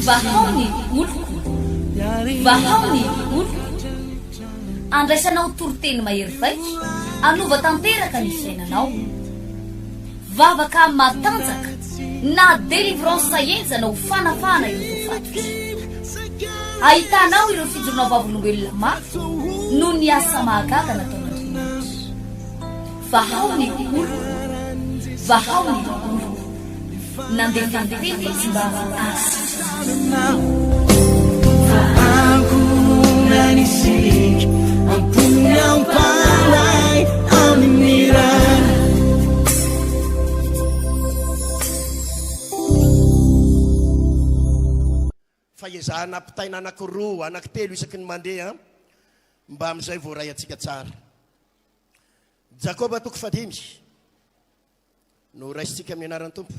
Vahao ny oloko, vahao ny oloko. Andraisanao toriteny mahery vaika hanova tanteraka ny fiainanao. Vavaka matanjaka na délivrance henjana ho fanafahana ireo voafatotra. Ahitanao ireo fijoroana vavolombelona mafy noho ny asa mahagaga nataon'Andriamanitra. Vahao ny oloko, vahao ny oloko. Nandefa ny teny izy mba hahasitrana Fa ezahana ampitaina anakiroa, anankitelo isaky ny mandeha mba amin'izay voaray antsika tsara. Jakoba toko fahadimy no raisintsika amin'ny anaran'ny Tompo.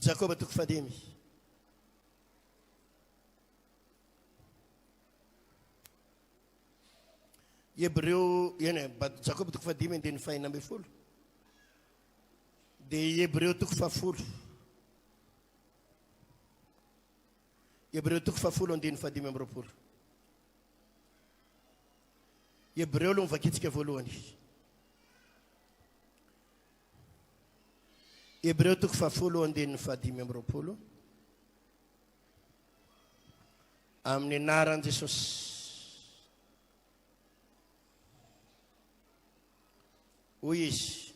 Jakoba toko fahadimy. Hebreo, eny e, Jakoba toko fahadimy andininy fahenina ambin'ny folo. Dia Hebreo toko fahafolo. Hebreo toko fahafolo andininy fahadimy amby roapolo. Hebreo aloha novakintsika voalohany. Hebreo toko fahafolo andininy fahadimy amby roapolo. Amin'ny anaran'i Jesosy. Hoy izy,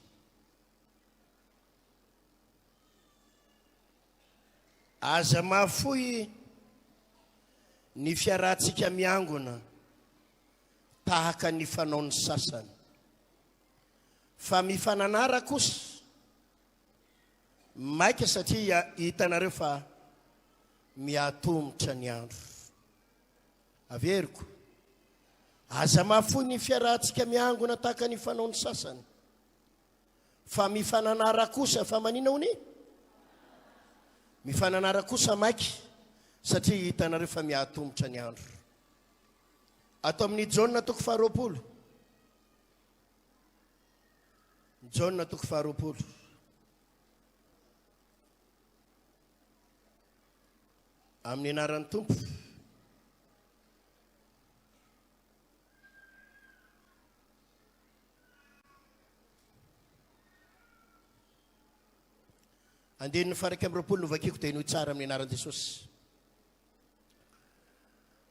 Aza mahafoy ny fiarahantsika miangona tahaka ny fanaon'ny sasany, fa mifananara kosa maika satria hitanareo fa mihatomotra ny andro. Averiko, aza mahafoy ny fiarahantsika miangona tahaka ny fanaon'ny sasany, Fa mifananara kosa, fa manina hono e? Mifananara kosa maika, satria hitanareo fa mihatomotra ny andro. Ato amin'ny Jaona toko faharoapolo. Jaona toko faharoapolo. Amin'ny anaran'ny Tompo. Andininy faha-21 novakiko dia henoy tsara amin'ny anaran'i Jesosy.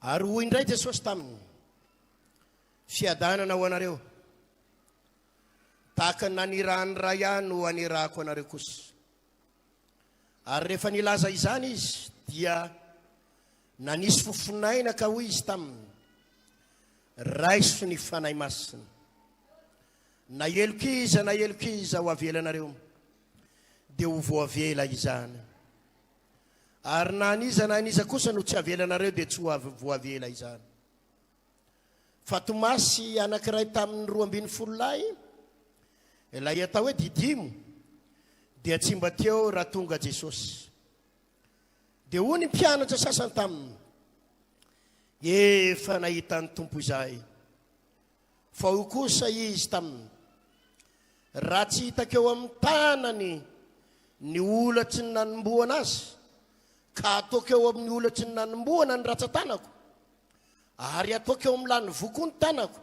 Ary hoy indray Jesosy taminy, Fiadanana ho anareo. Tahaka ny nanirahan'ny Ray ahy no anirahako anareo kosa. Ary rehefa nilaza izany izy dia nanisy fofonaina ka hoy izy taminy, Raiso ny Fanahy Masina. Na heloka iza na heloka iza ho avelanareo, dia ho voavela izany. Ary na an'iza na an'iza kosa no tsy avelanareo, dia tsy ho voavela izany. Fa Tomasy, anankiray tamin'ny 12 lahy, ilay atao hoe Didimo, dia tsy mba teo raha tonga Jesosy. Dia hoy ny mpianatra sasany taminy, Efa nahita ny Tompo izahay. Fa hoy kosa izy taminy, Raha tsy hitako eo amin'ny tanany ny holatry ny nanombohana azy, ka ataoko eo amin'ny holatry ny nanombohana ny ratsan-tanako, ary ataoko eo amin'ny lanivoa koa ny tanako,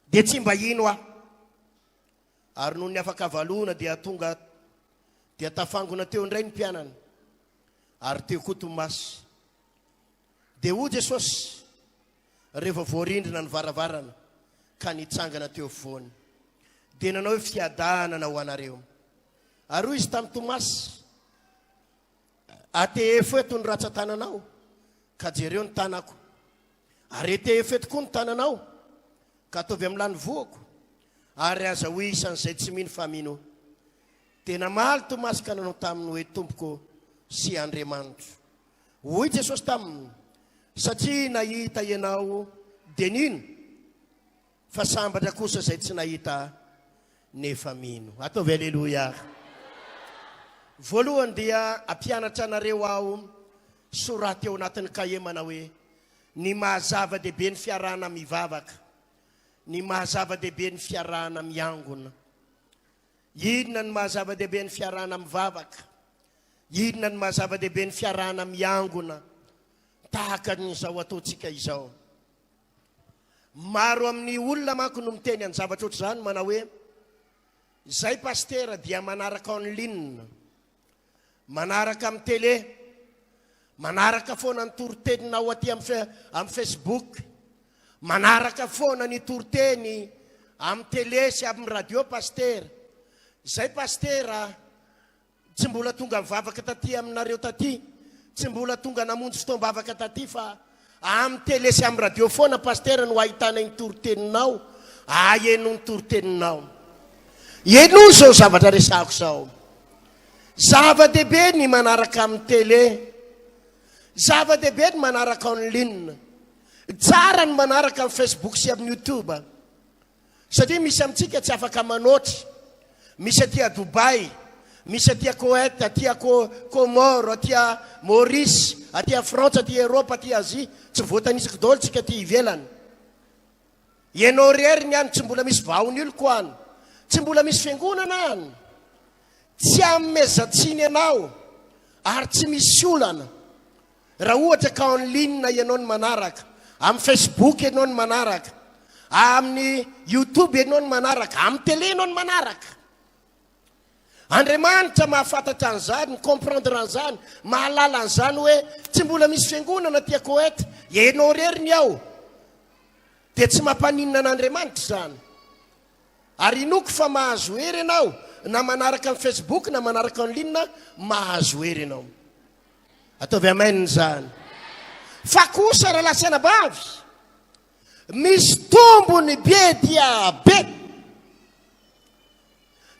dia tsy mba hino aho. Ary nony afaka havaloana dia tonga dia tafangona teo indray ny mpianany, ary teo koa Tomasy. Dia hoy Jesosy, rehefa voarindrina ny varavarana ka nitsangana teo afovoany, dia nanao hoe, Fiadanana ho anareo. Ary hoy izy tamin'i Tomasy, Atehefo eto ny ratsan-tananao, ka jereo ny tanako. Ary etehefo eto koa ny tananao, ka ataovy amin'ny lanivoako, ary aza ho isan'izay tsy mino fa minoa. Dia namaly Tomasy ka nanao taminy hoe, Tompoko sy Andriamanitro. Hoy Jesosy taminy, Satria nahita ianao dia nino, fa sambatra kosa izay tsy nahita nefa mino. Ataovy aleloia ary. Voalohany dia hampianatra anareo aho, soraty ao anatin'ny kahie manao hoe, Ny maha zava-dehibe ny fiarahana mivavaka, ny maha zava-dehibe ny fiarahana miangona. Inona no maha zava-dehibe ny fiarahana mivavaka? Inona no maha zava-dehibe ny fiarahana miangona tahaka an'izao ataontsika izao? Maro amin'ny olona manko no miteny any zavatra ohatr'izany manao hoe izay pasitera dia manaraka en ligne, manaraka amin'ny télé, manaraka foana ny toriteninao aty amin'ny Facebook, manaraka foana ny toriteny amin'ny télé sy amin'ny radio pasitera. Izay pasitera Tsy mbola tonga nivavaka taty aminareo taty, tsy mbola tonga namonjy fotoam-bavaka taty fa amin'ny télé sy amin'ny radio foana Pasitera no ahitanay ny toriteninao, ahenoy ny toriteninao. Henoy izao zavatra resahako izao. Zava-dehibe ny manaraka amin'ny télé, zava-dehibe ny manaraka en ligne, tsara ny manaraka amin'ny Facebook sy amin'ny YouTube. Satria misy amintsika tsy afaka manoatra, misy aty a Dubaï, misy aty a Koet, aty a Comores, aty a Maurice, aty a Frantsa, aty Europe, aty Asie, tsy voatanisako daholo tsika aty ivelany. Ianao irery ny any, tsy mbola misy vahaon'oloko any, tsy mbola misy fiangonana any. Tsy anomezan-tsiny anao ary tsy misy olana. Raha ohatra ka en ligne ianao no manaraka, amin'ny Facebook ianao no manaraka, amin'ny YouTube ianao no manaraka, amin'ny télé ianao no manaraka. Andriamanitra mahafantatra an'izany, mi-comprendre an'izany, mahalala an'izany hoe tsy mbola misy fiangonana aty Koety, ianao irery ny ao. Dia tsy mampaninona an'Andriamanitra izany. Ary inoako fa mahazo hery ianao na manaraka amin'ny Facebook na manaraka en ligne, mahazo hery ianao. Ataovy amen izany. Fa kosa rahalahy sy anabavy, misy tombony be dia be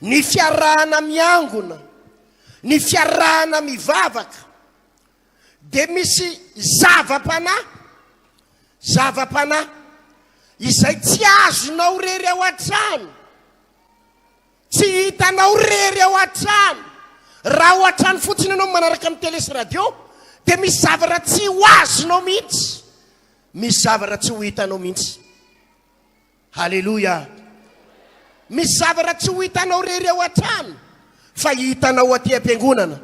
ny fiarahana miangona, ny fiarahana mivavaka, dia misy zava-panahy, zava-panahy izay tsy azonao rery ao an-trano. Tsy hitanao rery ao an-trano. Raha ao an-trano fotsiny ianao manaraka ny télé sy radio dia misy zavatra tsy ho azonao mihitsy. Misy zavatra tsy ho hitanao mihitsy. Haleloia. Misy zavatra tsy ho hitanao rery ao an-trano fa hitanao aty am-piangonana.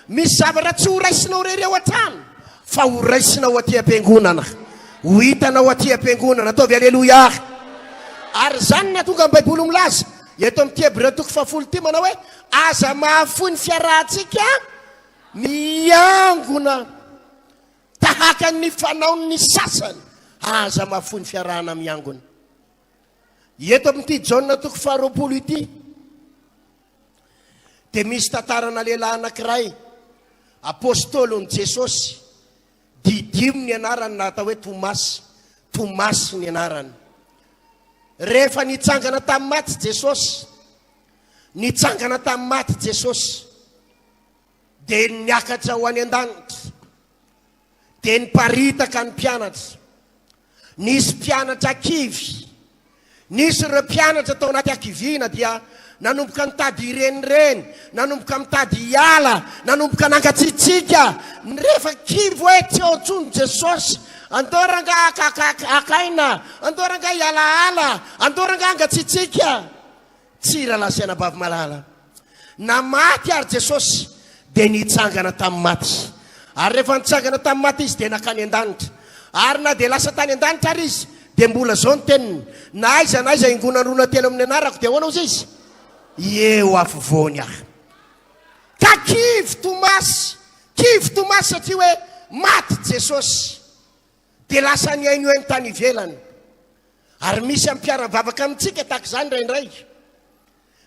Misy zavatra tsy ho raisinao rery ao an-trano fa ho raisinao aty am-piangonana. Ho hitanao aty am-piangonana. Ataovy aleloia. Ary izany no nahatonga ny Baiboly milaza eto amin'ity Hebreo toko fahafolo ity manao hoe aza mahafoy ny fiarahantsika miangona tahaka ny fanaon'ny sasany. Aza mahafoy ny fiarahana miangona. Eto amin'ity Jaona toko faharoapolo ity dia misy tantarana lehilahy anankiray, apostolin'i Jesosy, Didimo ny anarany na atao hoe Tomasy, Tomasy ny anarany. Rehefa nitsangana tamin'ny maty Jesosy, nitsangana tamin'ny maty Jesosy, dia niakatra ho any an-danitra, dia niparitaka ny mpianatra. Nisy mpianatra kivy. Nisy ireo mpianatra tao anaty hakiviana dia nanomboka nitady hirenireny, nanomboka mitady hiala, nanomboka nangatsiatsiaka. Rehefa kivy hoe tsy eo intsony Jesosy, andao rangahy haka haka aina, andao rangahy hialahala, andao rangahy hangatsiatsiaka. Tsia rahalahy sy anabavy malala. Na maty ary Jesosy dia nitsangana tamin'ny maty. Ary rehefa nitsangana tamin'ny maty Izy dia nankany an-danitra. Ary na dia lasa tany an-danitra ary Izy dia mbola izao ny teniny, Na aiza na aiza ingonan'ny roa na telo amin'ny anarako dia ahoana hozy Izy? Eo afovoany aho. Ka kivy Tomasy, kivy Tomasy satria hoe maty Jesosy. Dia lasa nihainohaino tany ivelany. Ary misy amin'ny mpiara-mivavaka amintsika tahaka izany indraindray.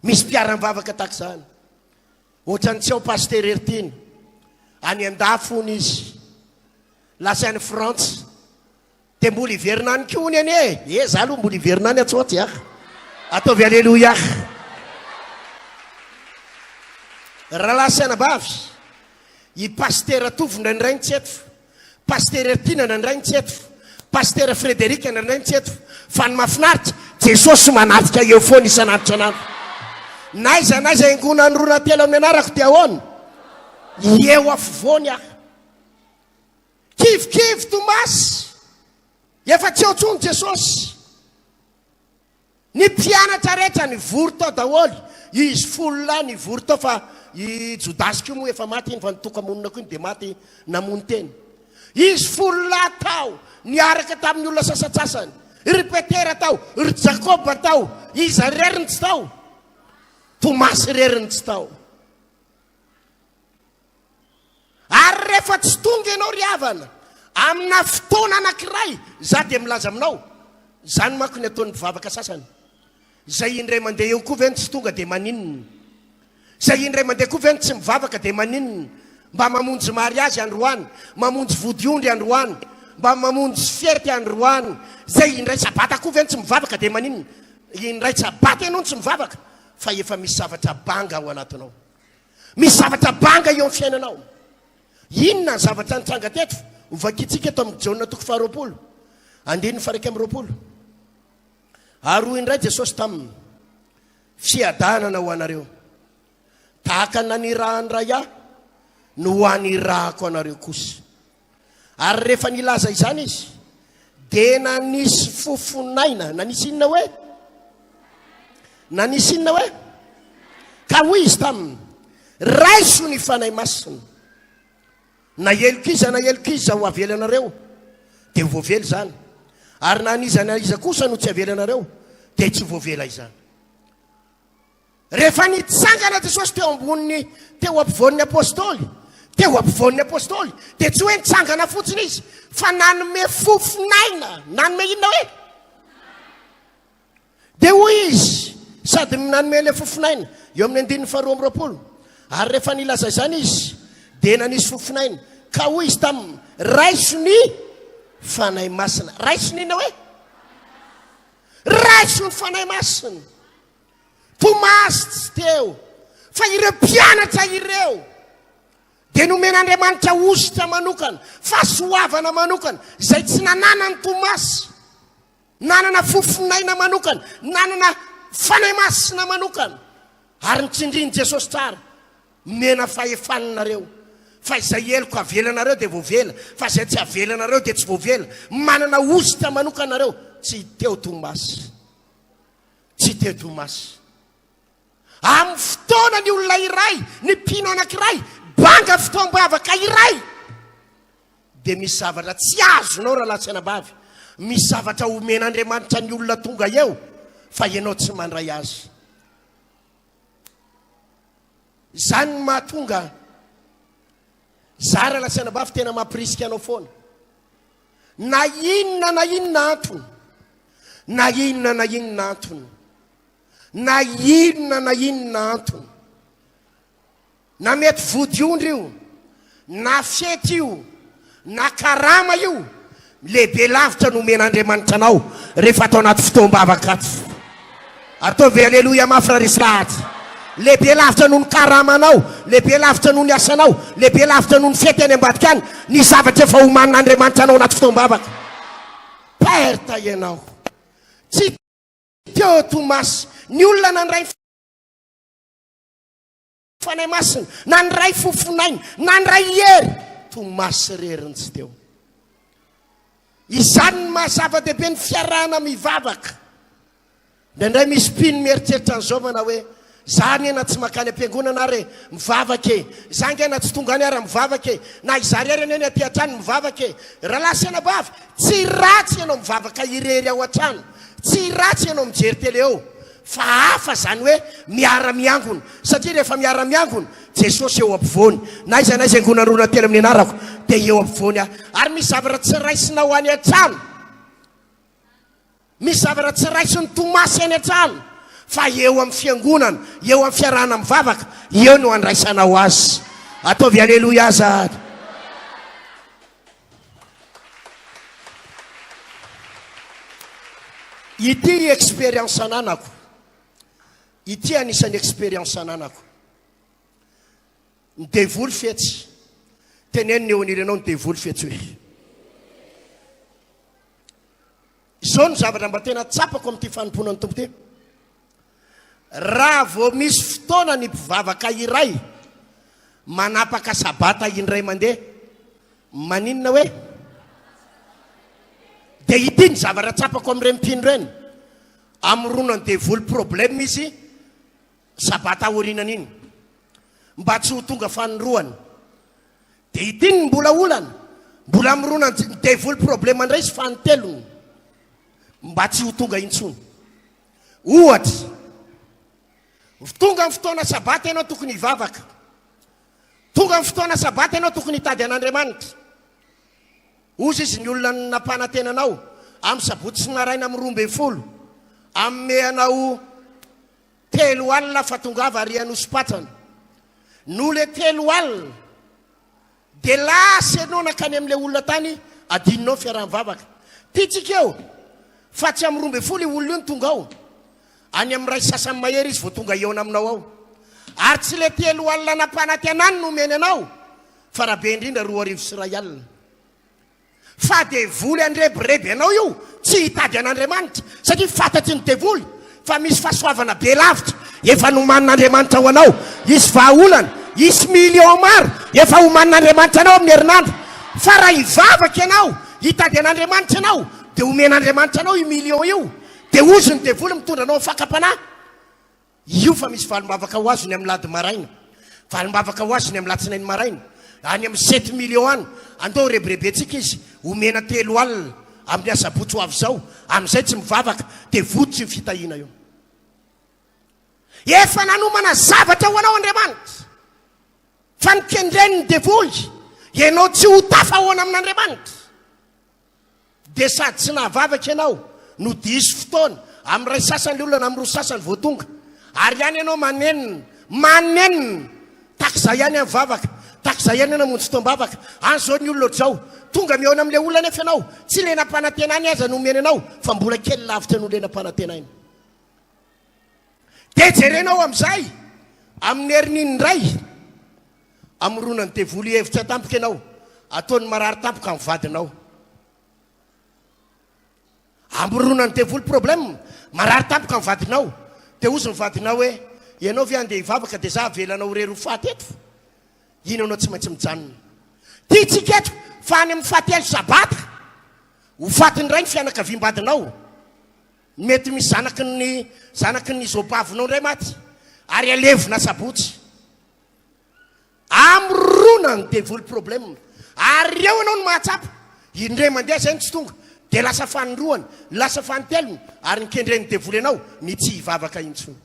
Misy mpiara-mivavaka tahaka izany. Ohatran'ny tsy ao Pasitera Heritiana. Any an-dafy hono izy. Lasa any Frantsa. Dia mbola hiverina any koa hono anie e. Eh, za aloha mbola hiverina any atsy ho atsy ah. Ataovy aleloia. Rahalahy sy anabavy, i Pasitera Tovo indraindray ny tsy eto. Pasitera Heritiana indraindray ny tsy eto. Pasitera Frédéric indraindray ny tsy eto. Fa ny mahafinaritra, Jesosy manatrika eo foana isan'andro isan'andro. N'aiza n'aiza ingonan'ny roa na telo amin'ny anarako dia ahoana? Eo afovoany aho. Kivikivy Tomasy, efa tsy eo intsony Jesosy. Ny mpianatra rehetra nivory tao daholo. Izy fololahy nivory tao fa i Jodasy koa moa efa maty iny fa nitoka-monina koa iny dia maty namono tena. Izy fololahy tao niaraka tamin'ny olona sasantsasany. Ry Petera tao, ry Jakoba tao, iza irery no tsy tao? Tomasy irery no tsy tao. Ary rehefa tsy tonga ianao ry havana, amina fotoana anankiray, za dia milaza aminao, izany manko ny ataon'ny mpivavaka sasany, izay indray mandeha eo koa ve no tsy tonga dia maninona? Izay indray mandeha koa ve no tsy mivavaka dia maninona? Mba mamonjy mariazy androany, mamonjy vodiondry androany, mba mamonjy fety androany, izay indray sabata koa ve no tsy mivavaka dia maninona? Indray sabata ianao no tsy mivavaka fa efa misy zavatra banga ao anatinao. Misy zavatra banga eo amin'ny fiainanao. Inona ny zavatra nitranga teto? Hovakintsika eto amin'ny Jaona toko faharoapolo, andininy faha 21. Ary hoy indray Jesosy taminy, Fiadanana ho anareo. Tahaka ny nanirahan'ny Ray ahy, no anirahako anareo kosa. Ary rehefa nilaza izany izy, dia nanisy fofon'aina. Nanisy inona hoe? Nanisy inona hoe? Ka hoy izy taminy, Raiso ny Fanahy Masina. Na heloka iza na heloka iza ho avelanareo, dia ho voavela izany. Ary na an'iza na iza kosa no tsy avelanareo, dia tsy ho voavela izany. Rehefa nitsangana Jesosy teo ambonin'ny, teo ampovoan'ny apostoly, teo ampovoan'ny apostoly, dia tsy hoe nitsangana fotsiny izy, fa nanome fofon'aina. Nanome inona hoe? Dia hoy izy, sady nanome ilay fofon'aina, eo amin'ny andininy faharoa amby roapolo. Ary rehefa nilaza izany izy, dia nanisy fofon'aina, ka hoy izy taminy, Raiso ny Fanahy Masina. Raiso ny inona hoe? Raiso ny Fanahy Masina. Tomasy tsy teo, fa ireo mpianatra ireo dia nomen'Andriamanitra hosotra manokana, fahasoavana manokana, izay tsy nananan'i Tomasy. Nanana fofon'aina manokana, nanana Fanahy Masina manokana, ary nitsindrin'i Jesosy tsara, Omena fahefana nareo, fa izay heloka avelanareo dia voavela, fa izay tsy avelanareo dia tsy voavela. Manana hosotra manokana nareo. Tsy teo Tomasy. Tsy teo Tomasy. Amin'ny fotoana ny olona iray, ny mpino anankiray, banga fotoam-bavaka iray, dia misy zavatra tsy azonao rahalahy sy anabavy, misy zavatra omen'Andriamanitra ny olona tonga eo, fa ianao tsy mandray azy. Izany no mahatonga za rahalahy sy anabavy tena mampirisika anao foana. Na inona na inona antony, na inona na inona antony, na inona na inona antony, na mety vodiondry io, na fety io, na karama io, lehibe lavitra no omen'Andriamanitra anao rehefa ato anaty fotoam-bavaka ato. Ataovy aleloia mafy raha resy lahatra. Lehibe lavitra noho ny karamanao, lehibe lavitra noho ny asanao, lehibe lavitra noho ny fety any ambadika any, ny zavatra efa omanin'Andriamanitra anao anaty fotoam-bavaka. Perte ianao. Tsy teo Tomasy, ny olona nandray Fanahy Masina, nandray fofon'aina, nandray hery. Tomasy irery no tsy teo. Izany no maha zava-dehibe ny fiarahana mivavaka. Indraindray misy mpino mieritreritra an'izao manao hoe, za anie na tsy mankany am-piangonana ary e, mivavaka e, za ange na tsy tonga any ary mivavaka e, na izaho irery anie ny aty an-trano mivavaka e. Rahalahy sy anabavy, tsy ratsy ianao mivavaka irery ao an-trano, tsy ratsy ianao mijery tele eo, Fa hafa izany hoe miara-miangona, satria rehefa miara-miangona, Jesosy eo ampovoany. Na aiza na aiza iangonana roa na telo amin'ny anarako, dia eo ampovoany aho. Ary misy zavatra tsy raisinao any an-trano. Misy zavatra tsy raisin'i Tomasy any an-trano, fa eo amin'ny fiangonana, eo amin'ny fiarahana mivavaka, eo no andraisanao azy. Ataovy aleloia zany. Ity expérience ananako. Ity anisan'ny expérience ananako. Ny devoly fetsy. Teneno ny eo anilanao ny devoly fetsy hoe. Izao no zavatra mba tena tsapako amin'ity fanompoana ny Tompo ity. Raha vao misy fotoana ny mpivavaka iray manapaka sabata indray mandeha, maninona hoe? Dia ity ny zavatra tsapako amin'ireny mpino ireny, amoronan'ny devoly problème izy. Sabata aorianan'iny mba tsy ho tonga fanindroany. Dia ity ny mbola olana, mbola mirona ny devoly problema indray izy fanintelony mba tsy ho tonga intsony. Ohatra, tonga ny fotoana sabata ianao tokony hivavaka. Tonga ny fotoana sabata ianao tokony hitady an'Andriamanitra. Hozy izy ny olona nampanantena anao amin'ny sabotsy sy maraina amin'ny 12 hanome anao 30 fa tongava ary Anosipatrana. Noho le 30 dia lasa ianao nankany amin'ilay olona tany adinonao ny fiaraha-mivavaka. Tiantsika eo fa tsy amin'ny 12 io olona io no tonga ao. Any amin'ny iray sasany mahery izy vao tonga hihaona aminao ao. Ary tsy ilay 30 nampanantenany no omeny anao fa raha be indrindra 2100. Fa devoly handrebireby anao io tsy hitady an'Andriamanitra satria fantatry ny devoly fa misy fahasoavana be lavitra efa nomanin'Andriamanitra ho anao, hisy vahaolana, hisy million maro efa homanin'Andriamanitra anao amin'ny herinandro. Fa raha hivavaka ianao, hitady an'Andriamanitra ianao dia homen'Andriamanitra anao io million io. Dia hozy ny devoly mitondra anao amin'ny fakam-panahy. Io fa misy valim-bavaka ho azo ny amin'ny lahady maraina, valim-bavaka ho azo ny amin'ny latsinainy maraina, any amin'ny sept millions any. Andao rebirebentsika izy, omena 30 amin'ny asabotsy ho avy izao, amin'izay tsy mivavaka, dia vototry io fitahiana io. Efa nanomana zavatra ho anao Andriamanitra, fa nikendreny ny devoly, ianao tsy ho tafahoana amin'Andriamanitra. Dia sady tsy nahavavaka ianao no diso fotoana, amin'ny iray sasany ilay olona na amin'ny roa sasany vao tonga. Ary any ianao manenina, manenina! Tahaka izay ihany aho mivavaka, tahaka izay ihany aho namonjy fotoam-bavaka. Any izao ny olona ohatr'izao, tonga mihaona amin'ilay olona anefa ianao, tsy ilay nampanantenany aza no omeny anao fa mbola kely lavitra noho ilay nampanantenainy. Dia jerenao amin'izay, amin'ny herin'iny indray, Amoronan'ny devoly hevitra tampoka ianao, ataony marary tampoka ny vadinao. Amoronan'ny devoly problème, marary tampoka ny vadinao. Dia hozy ny vadinao hoe, ianao ve handeha hivavaka dia za avelanao irery ho faty eto? Iny ianao tsy maintsy mijanona. Tiantsika eto fa any amin'ny fahatelo sabata, ho faty indray ny fianakaviam-badinao. Mety misy zanaky ny zanaky ny zobavinao indray maty ary alevina sabotsy. Amorona ny devoly problème ary eo ianao no mahatsapa indray mandeha zay no tsy tonga dia lasa fanindroany lasa fanintelony ary ny kendren'ny devoly anao ny tsy hivavaka intsony.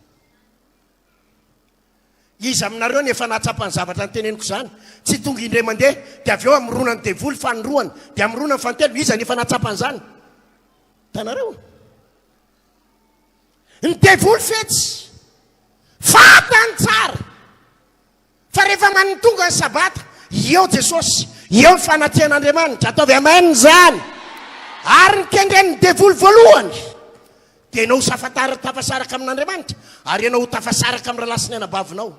Iza aminareo no efa nahatsapa ny zavatra noteneniko izany? Tsy tonga indray mandeha dia avy eo amorona ny devoly fanindroany dia amorona ny fanintelony, iza no efa nahatsapa an'izany? Hitanareo? Ny devoly fetsy, fantany tsara fa rehefa manontonga ny sabata, eo Jesosy, eo ny fanatrehan'Andriamanitra, ataovy amen izany. Ary ny kendren'ny devoly voalohany dia ianao ho safatara tafasaraka amin'Andriamanitra, ary ianao ho tafasaraka amin'ny rahalahy sy ny anabavinao.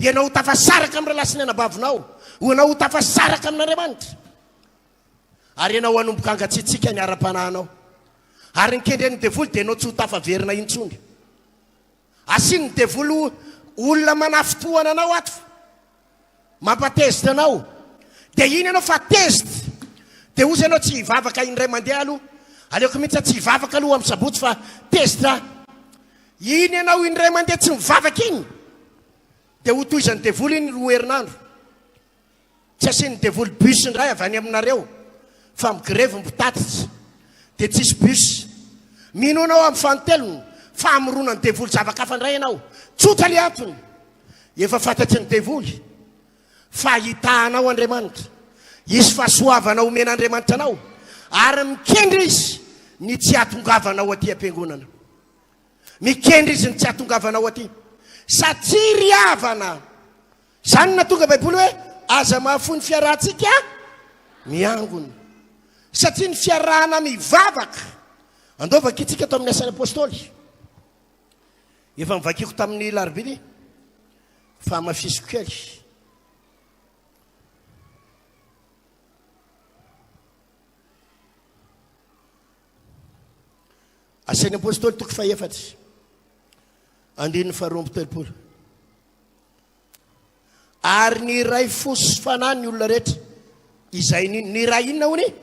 Ianao ho tafasaraka amin'ny rahalahy sy ny anabavinao, ho ianao ho tafasaraka amin'Andriamanitra. Ary ianao hanomboka hangatsiatsiaka ny ara-panahinao. Ary ny kendren'ny devoly dia ianao tsy ho tafaverina intsony. Asian'ny devoly olona manafintohana anao ato, mampatezitra anao. Dia iny ianao fa tezitra. Dia hozy ianao tsy hivavaka indray mandeha aloha. Aleoko mihitsy aho tsy hivavaka aloha amin'ny sabotsy fa tezitra aho. Iny ianao indray mandeha tsy mivavaka iny, dia hotohizan'ny devoly iny roa herinandro. Tsy asian'ny devoly bus indray avy any aminareo fa migrevy ny mpitatitra dia tsisy bus. Mino anao amin'ny fanintelony fa hamoronan'ny devoly zava-kafa indray ianao. Tsotra le antony. Efa fantatry ny devoly fa hitaha anao Andriamanitra. Hisy fahasoavana omen'Andriamanitra anao ary mikendry izy ny tsy hahatongavanao aty am-piangonana. Mikendry izy ny tsy hahatongavanao aty. Satria ry havana, Izany no nahatonga Baiboly hoe aza mahafoy ny fiarahantsika miangona. Satria ny fiarahana mivavaka. Andao vakintsika ato amin'ny Asan'ny Apostoly. Efa novakiko tamin'ny larobia iny fa hamafisiko kely. Asan'ny Apostoly toko fahefatra andininy faharoa amby telopolo. Ary niray fo sy fanahy ny olona rehetra izay nino. Niray inona hono e?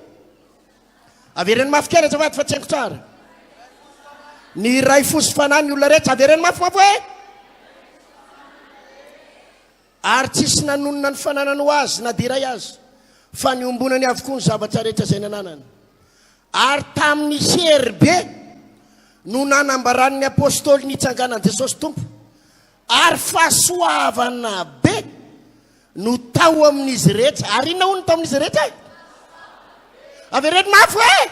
Avereno mafy kely azafady fa tsy haiko tsara. Niray fo sy fanahy ny olona rehetra. Avereno mafy mafy hoe. Ary tsisy nanonona ny fananany ho azy na dia iray aza, fa niombonany avokoa ny zavatra rehetra izay nananany. Ary tamin'ny hery be no nanambaran'ny apostoly ny hitsanganan'i Jesosy Tompo, ary fahasoavana be no tao amin'izy rehetra. Ary inona hono no tao amin'izy rehetra e? Avereno mafy hoe!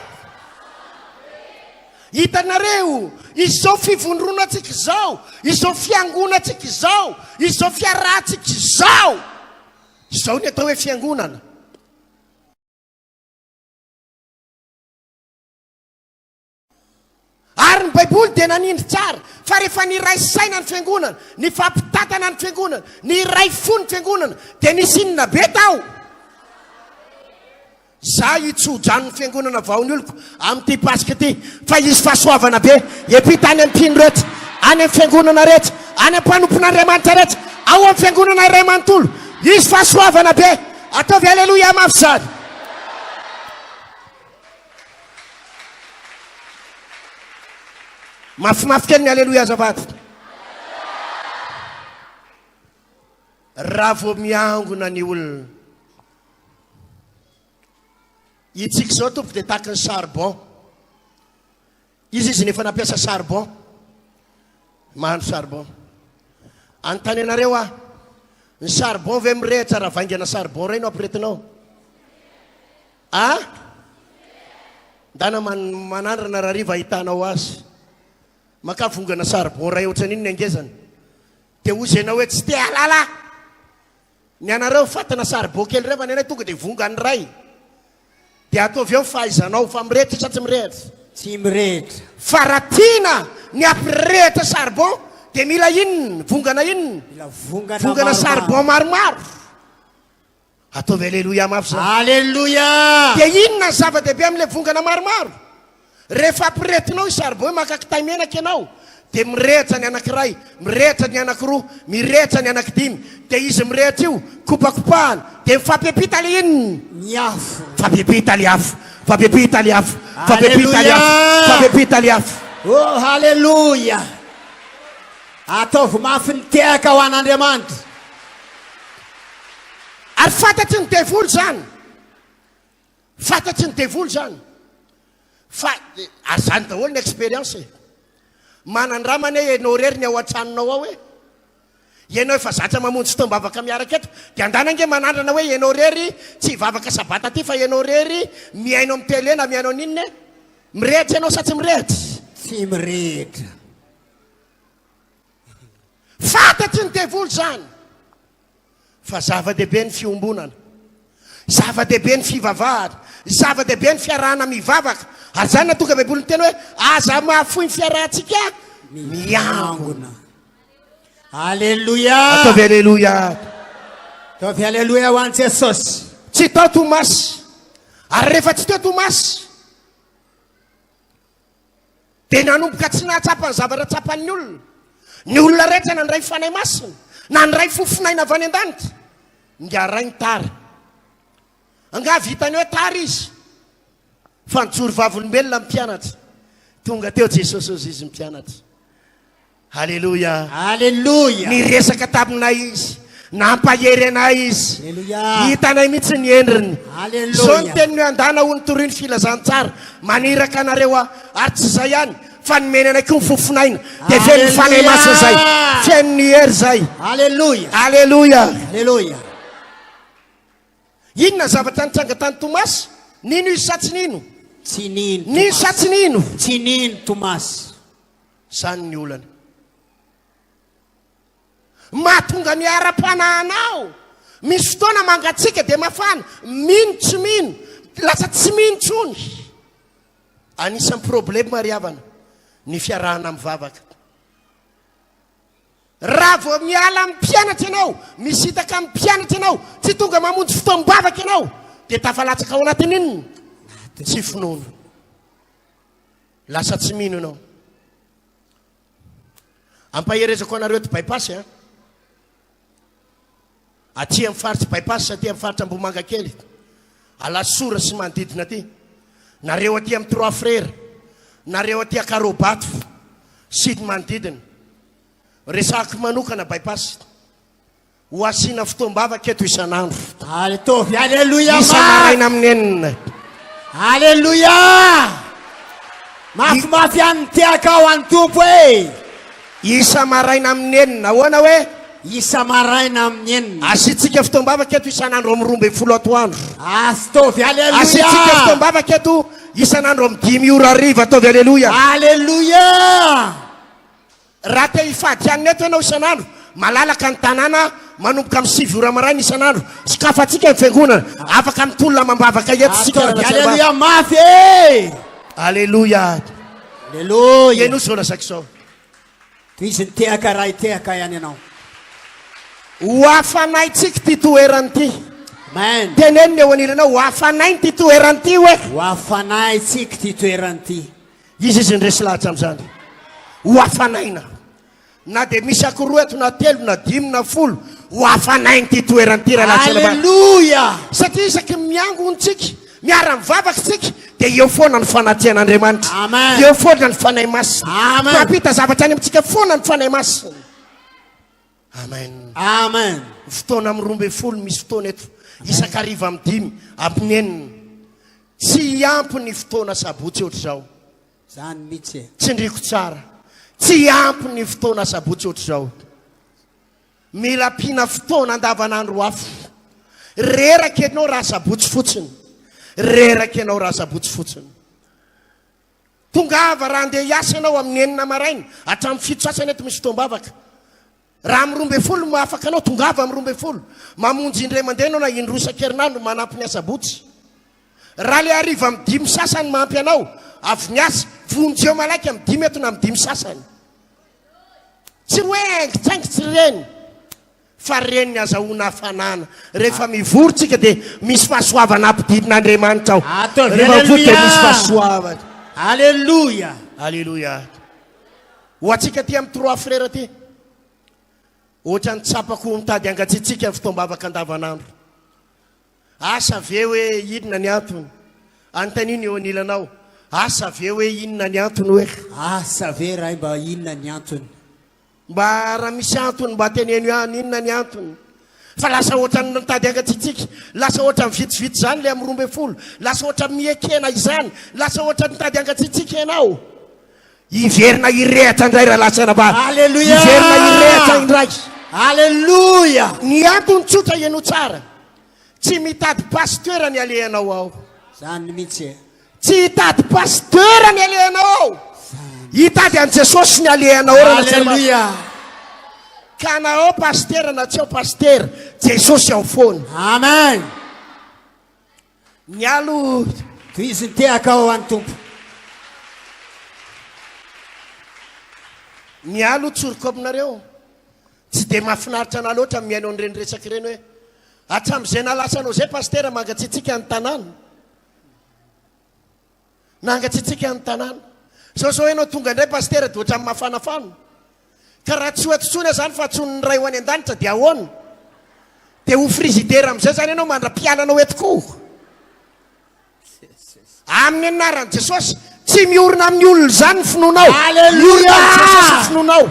Hitanareo, izao fivondronantsika izao, izao fiangonantsika izao, izao fiarahantsika izao, izao ny atao hoe fiangonana. Ary ny Baiboly dia nanindry tsara fa rehefa niray saina ny fiangonana, nifampitantana ny fiangonana, niray fo ny fiangonana, dia nisy inona be tao? Za hitso-drano ny fiangonana vao ny oloko amin'ity Paska ity fa hisy fahasoavana be hiampita any amin'ny mpino rehetra, any amin'ny fiangonana rehetra, any amin'ny mpanompon'Andriamanitra rehetra, ao amin'ny fiangonana iray manontolo. Hisy fahasoavana be. Ataovy Aleloia mafy izany. Mafimafy kely ny Aleloia azafady. Raha vao miangona ny olona. Itsika izao tompoko dia tahaky ny charbon. Iza izy no efa nampiasa charbon? Mahandro charbon. Anontany anareo aho, ny charbon ve mirehitra raha vaingana charbon iray no ampiretinao? A? Ndana man, manandrana rahariva ahitanao azy. Maka vongana charbon iray ohatran'iny ny angezany. Dia hozy ianao hoe tsy te hahalala aho. Ny anareo fatina saribô kely reo fa ny anay tonga dia vongany iray. Dia ataovy eo ny fahaizanao fa mirehitra sa tsy mirehitra? Tsy mirehitra. Fa raha tiana ny hampirehitra charbon dia mila inona? Vongana inona? Mila vongana Vongana maromaro. charbon maromaro. Ataovy aleloia mafy zany. Aleloia! Dia inona ny zava-dehibe amin'ilay vongana maromaro? Rehefa ampiretinao io saribao io, maka kitay menaka ianao, dia mirehitra ny anankiray, mirehitra ny anankiroa, mirehitra ny anankidimy, dia izy mirehitra io, kopakopahana, dia mifampiampita ilay inona? Ny afo. Mifampiampita ilay afo, mifampiampita ilay afo, mifampiampita ilay afo, Aleloia! mifampiampita ilay afo. Oh, haleloia! Ataovy mafy ny tehaka ho an'Andriamanitra. Ary fantatry ny devoly izany. Fantatry ny devoly izany. Fa ary izany daholo ny expérience e. Manandrama anie ianao irery ny ao an-tranonao ao e. Ianao efa zatra mamonjy fotoam-bavaka miaraka eto, dia andana ange manandrana hoe ianao irery tsy hivavaka sabata aty fa ianao irery mihaino amin'ny télé na mihaino an'inona e. Mirehitra ianao sa tsy mirehitra? Tsy mirehitra. Fantatry ny devoly izany. Fa zava-dehibe ny fiombonana, zava-dehibe ny fivavahana, zava-dehibe ny fiarahana mivavaka. Ary izany nahatonga Baiboly niteny hoe aza mahafoy ny fiarahantsika miangona. Aleloia! Ataovy aleloia. Ataovy aleloia ho an'i Jesosy. Tsy tao Tomasy. Ary rehefa tsy teo Tomasy, Dia nanomboka tsy nahatsapa ny zavatra tsapan'ny olona. Ny olona rehetra nandray Fanahy Masina, nandray fofon'aina avy any an-danitra. Ingahy ny tara. Angaha vitany hoe tara izy? Fa nijoro vavolombelona ny mpianatra. Tonga teo Jesosy hozy izy ny mpianatra. Aleloia. Aleloia. Niresaka taminay izy. Nampahery anay izy. Aleloia. Hitanay mihitsy ny endriny. Aleloia. Izao ny teniny hoe andana ho nitoriy ny filazantsara. Maniraka anareo aho. Ary tsy izay ihany fa nomeny anay koa ny fofon'aina. Dia feno ny Fanahy Masina izay. Feno ny hery izay. Aleloia. Aleloia. Aleloia. Inona ny zavatra nitranga tany Tomasy? Nino izy sa tsy nino? Tsy nino. Nino sa tsy nino? Tsy nino Tomasy. Zany ny olana. Mahatonga ny ara-panahinao. Misy fotoana mangatsiaka dia mafana, mino tsy mino, lasa tsy mino intsony. Anisan'ny problème ry havana ny fiarahana mivavaka. Raha vao miala amin'ny mpianatra ianao, misintaka amin'ny mpianatra ianao, tsy tonga mamonjy fotoam-bavaka ianao, dia tafalatsaka ao anatin'ny inona? Tsy finoana. Lasa tsy mino ianao. Ampaherezako anareo eto Bypass a. Aty amin'ny faritsy Bypass, aty amin'ny faritra Ambohimangakely, Alasora sy manodidina aty. Nareo aty amin'ny Trois Frères, nareo aty Akarobato sy ny manodidina. Resahako manokana Bypass. Ho asiana fotoam-bavaka eto isan'andro. Ataovy aleloia Isa-maraina amin'ny enina. Aleloia! Mafimafy ihany ny tehaka ao an'ny Tompo e! Isa-maraina amin'ny enina. Ahoana hoe? Isa-maraina amin'ny enina. Asiantsika fotoam-bavaka eto isan'andro amin'ny 12 atoandro. Ataovy aleloia! Asiantsika fotoam-bavaka eto isan'andro amin'ny dimy ora hariva. Ataovy aleloia! Aleloia! Raha te hifady hanina eto ianao isan'andro, malalaka ny tanàna manomboka amin'ny 9 ora maraina isan'andro. Sokafantsika ny fiangonana. Afaka mitolona amam-bavaka eto isika Ataovy raha tsy aleloia mafy e! Aleloia. Aleloia. Henoy izao lazaiko izao. Tohizo ny tehaka raha hitehaka ihany ianao. Ho hafanaintsika ity toerana ity. Amen. Teneno ny eo anilanao, ho hafanaina ity toerana ity hoe. Ho hafanaintsika ity toerana ity. Iza izy ny resy lahatra amin'izany? Ho hafanaina. Na dia misy ankiroa eto na telo na dimy na folo, ho hafanaina ity toerana ity rahalahy sy anabavy. Aleloia! Satria isaky ny miangona isika, miara-mivavaka isika, dia eo foana ny fanatrehan'Andriamanitra. Amen. Eo foana ny Fanahy Masina. Amen. Mampita zavatra any amintsika foana ny Fanahy Masina. Amen. Amen. Fotoana amin'ny 12 misy fotoana eto. Isan-kariva amin'ny dimy, amin'ny enina. Tsy hiampy ny fotoana sabotsy ohatr'izao. Zany mihitsy e. Tsindriko tsara. Tsy ampy ny fotoana sabotsy ohatr'izao. Mila ampiana fotoana andavanandro hafa. Reraka ianao raha sabotsy fotsiny. Reraka ianao raha sabotsy fotsiny. Tongava raha andeha hiasa ianao amin'ny enina maraina hatramin'ny fito sasany eto misy fotoam-bavaka. Raha amin'ny 12 no mahafaka anao, tongava amin'ny 12. Mamonjy indray mandeha ianao na indroa isan-kerinandro manampy ny asabotsy. Raha ilay hariva amin'ny dimy sasany mahampy anao, avy miasa, vonjeo malaky amin'ny dimy eto na amin'ny dimy sasany. Tsy hoe haingitsaingitsy ireny, fa ireny ny azahoana hafanana. Rehefa mivory tsika dia misy fahasoavana ampidirin'Andriamanitra ao. Ataovy Rehefa mivory dia misy aleloia! fahasoavana. Aleloia! Aleloia. Ho antsika aty amin'ny Trois Frères aty, ohatran'ny tsapako ho mitady hangatsiatsiaka ny fotoam-bavaka andavanandro. Asa ve hoe inona ny antony? Anontanio ny eo anilanao. Asa ve hoe inona ny antony hoe? Asa ve Ray mba inona ny antony? Mba raha misy antony mba teneno ihany inona ny antony? Fa lasa ohatran'ny mitady hangatsiatsiaka, lasa ohatran'ny vitsivitsy izany ilay amin'ny 12, lasa ohatran'ny miekena izany, lasa ohatran'ny mitady hangatsiatsiaka ianao. Hiverina hirehatra indray rahalahy sy anabavy. Aleloia! Hiverina hirehatra indray. Aleloia! Ny antony tsotra henoy tsara. Tsy mitady pasteur ny alehanao ao. Zany mihitsy e. Tsy hitady pasteur ny alehanao ao. Hitady an'i Jesosy ny alehanao ao rahalahy sy anabavy. Aleloia! Ka na ao pasteur na tsy ao pasteur, Jesosy ao foana. Amen! Ny alo. Tohizo ny tehaka ao an'ny Tompo. Ny alo tsoriko aminareo, tsy dia mahafinaritra anah loatra ny mihaino an'ireny resaka ireny hoe hatramin'izay nalasanao izay pasitera mangatsiatsiaka ny tanàna. Nangatsiatsiaka ny tanàna. Zao zao ianao tonga indray pasitera dia ohatran'ny mafanafana. Ka raha tsy ho eto intsony aho izany fa antsoin'ny Ray ho any an-danitra dia ahoana? Dia ho frigidaire amin'izay izany ianao mandra-pialanao eto koa. Amin'ny anaran'i Jesosy, tsy miorina amin'ny olona izany ny finoanao. Alléluia! Miorina amin'i Jesosy ny finoanao.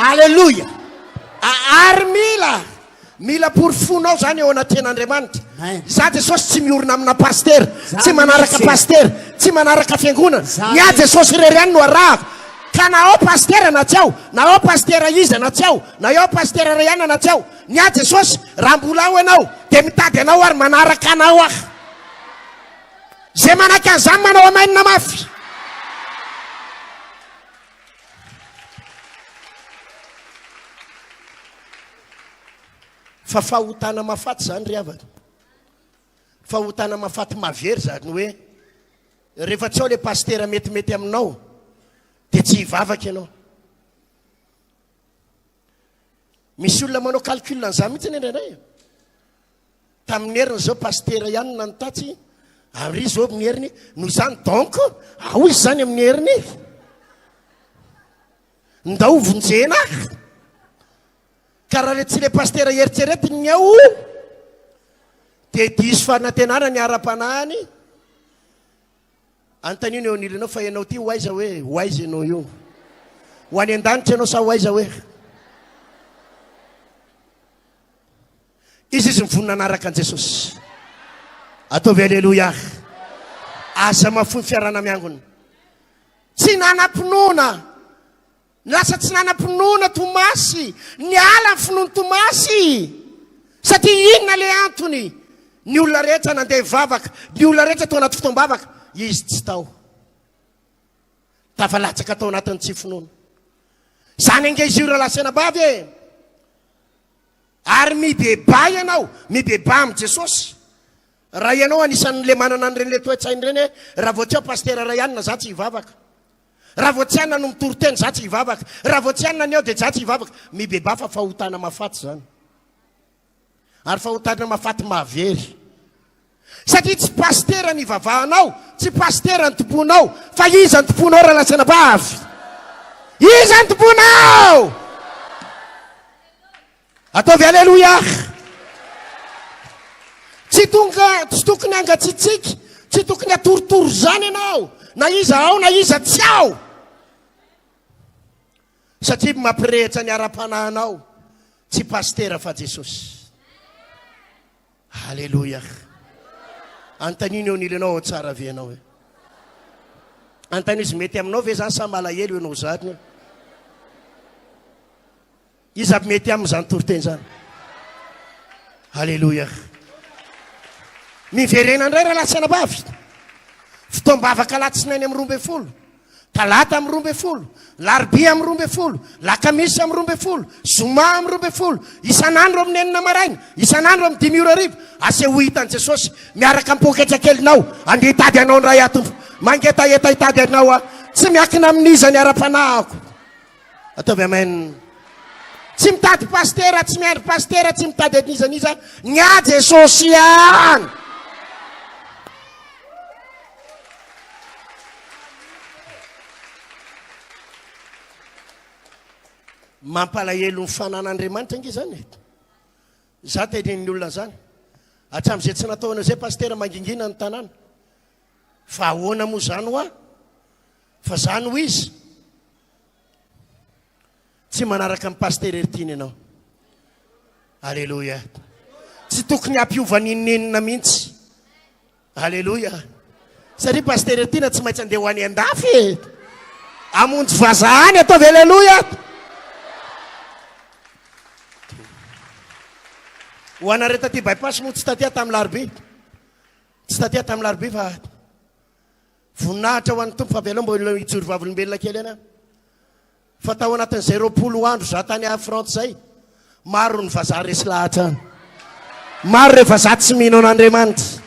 Alléluia! Ary mila Mila porofoinao zany eo anatrehan'Andriamanitra. Izaho Jesosy tsy miorina amina pasitera, tsy manaraka pasitera, tsy manaraka fiangonana. Ny ahy Jesosy irery ihany no arahako. Ka na ao pasitera na tsy ao, na ao pasitera iza na tsy ao, na eo pasitera Rayana na tsy ao, ny ahy Jesosy, raha mbola ao ianao, dia mitady anao ary manaraka anao aho. Izay manaiky an'izany manao amen mafy. Fa fahotana mahafaty izany ry havana. Fahotana mahafaty mahavery izany hoe rehefa tsy ao ilay pasitera metimety aminao dia tsy hivavaka ianao. Misy olona manao calcul an'izany mihitsy indraindray. Tamin'ny heriny izao pasitera ihany no nanotatsy ary izy izao amin'ny heriny noho izany donc ao izy izany amin'ny heriny. Ndao vonjena aho. Ka raha le tsy le pasitera eritreretiny ny ao dia diso fanantenana ny ara-panahiny. Anontanio ny eo anilanao fa ianao ty ho aiza hoe? Ho aiza ianao io? Ho any an-danitra ianao sa ho aiza hoe? Iza izy mivonona hanaraka an'i Jesosy? Ataovy aleloia. Aza mahafoy ny fiarahana miangona. Tsy nanam-pinoana. Lasa tsy nanam-pinoana Tomasy. Niala ny finoan'i Tomasy. Satria inona ilay antony? Ny olona rehetra nandeha hivavaka, ny olona rehetra tao anaty fotoam-bavaka, izy tsy tao. Tafalatsaka tao anatin'ny tsy finoana. Izany ange izy io rahalahy sy anabavy e. Ary mibebaha ianao, mibebaha amin'i Jesosy. Raha ianao anisan'le manana an'ireny le toe-tsaina ireny hoe raha vao tsy ao pasitera iray anona za tsy hivavaka. Raha vao tsy anona no mitory teny za tsy hivavaka. Raha vao tsy anona ny ao dia za tsy hivavaka. Mibebaha fa fahotana mahafaty izany. Ary fahotana mahafaty mahavery. Satria tsy pasitera ny ivavahanao, tsy pasitera ny tomponao, fa iza ny tomponao rahalahy sy anabavy? Iza ny tomponao? Ataovy aleloia. Tsy tonga, tsy tokony hangatsiatsiaka, tsy tokony hatoritory izany ianao, na iza ao na iza tsy ao. Satria mampirehitra ny ara-panahinao, tsy pasitera fa Jesosy. Aleloia. Anontanio eo anilanao ao tsara ve ianao e? Anontanio izy mety aminao ve zany sa malahelo ianao zany e? Iza avy mety aminy zany toriteny zany? Aleloia. Miverena indray rahalahy sy anabavy. Fotoam-bavaka alatsinainy amin'ny 12. Talata amin'ny 12, Larobia amin'ny 12, Lakamisy amin'ny 12, Zoma amin'ny 12, isan'andro amin'ny 6 maraina, isan'andro amin'ny 5 ora hariva, asehoy hitan'i Jesosy miaraka amin'ny poketra kelinao, andeha hitady anao indray aho Tompo, mangetaheta hitady anao aho, tsy miankina amin'iza ny ara-panahiko. Ataovy amen. Tsy mitady pasitera, tsy miandry pasitera, tsy mitady an'iza n'iza, ny ahy Jesosy ihany. Mampalahelo ny fanan'Andriamanitra ange izany e. Za tenenin'ny olona zany. Hatramin'izay tsy nataonao izay pasitera mangingina ny tanàna. Fa ahoana moa zany hoa? Fa zany ho izy. Tsy manaraka ny pasitera Heritiana ianao. Aleloia. Tsy tokony hampiova n'inon'inona mihitsy. Aleloia. Satria pasitera Heritiana tsy maintsy andeha ho any an-dafy e. Hamonjy vazaha any ataovy aleloia. Ho anareo taty bypass moa tsy taty aho tamin'ny larobia. Tsy taty aho tamin'ny larobia fa Voninahitra ho an'ny Tompo fa avelao mbola hijoro vavolombelona kely any aho. Fa tao anatin'izay 20 andro za tany à Frantsa izay, maro ny vazaha resy lahatra any. Maro ireo vazaha tsy mino an'Andriamanitra.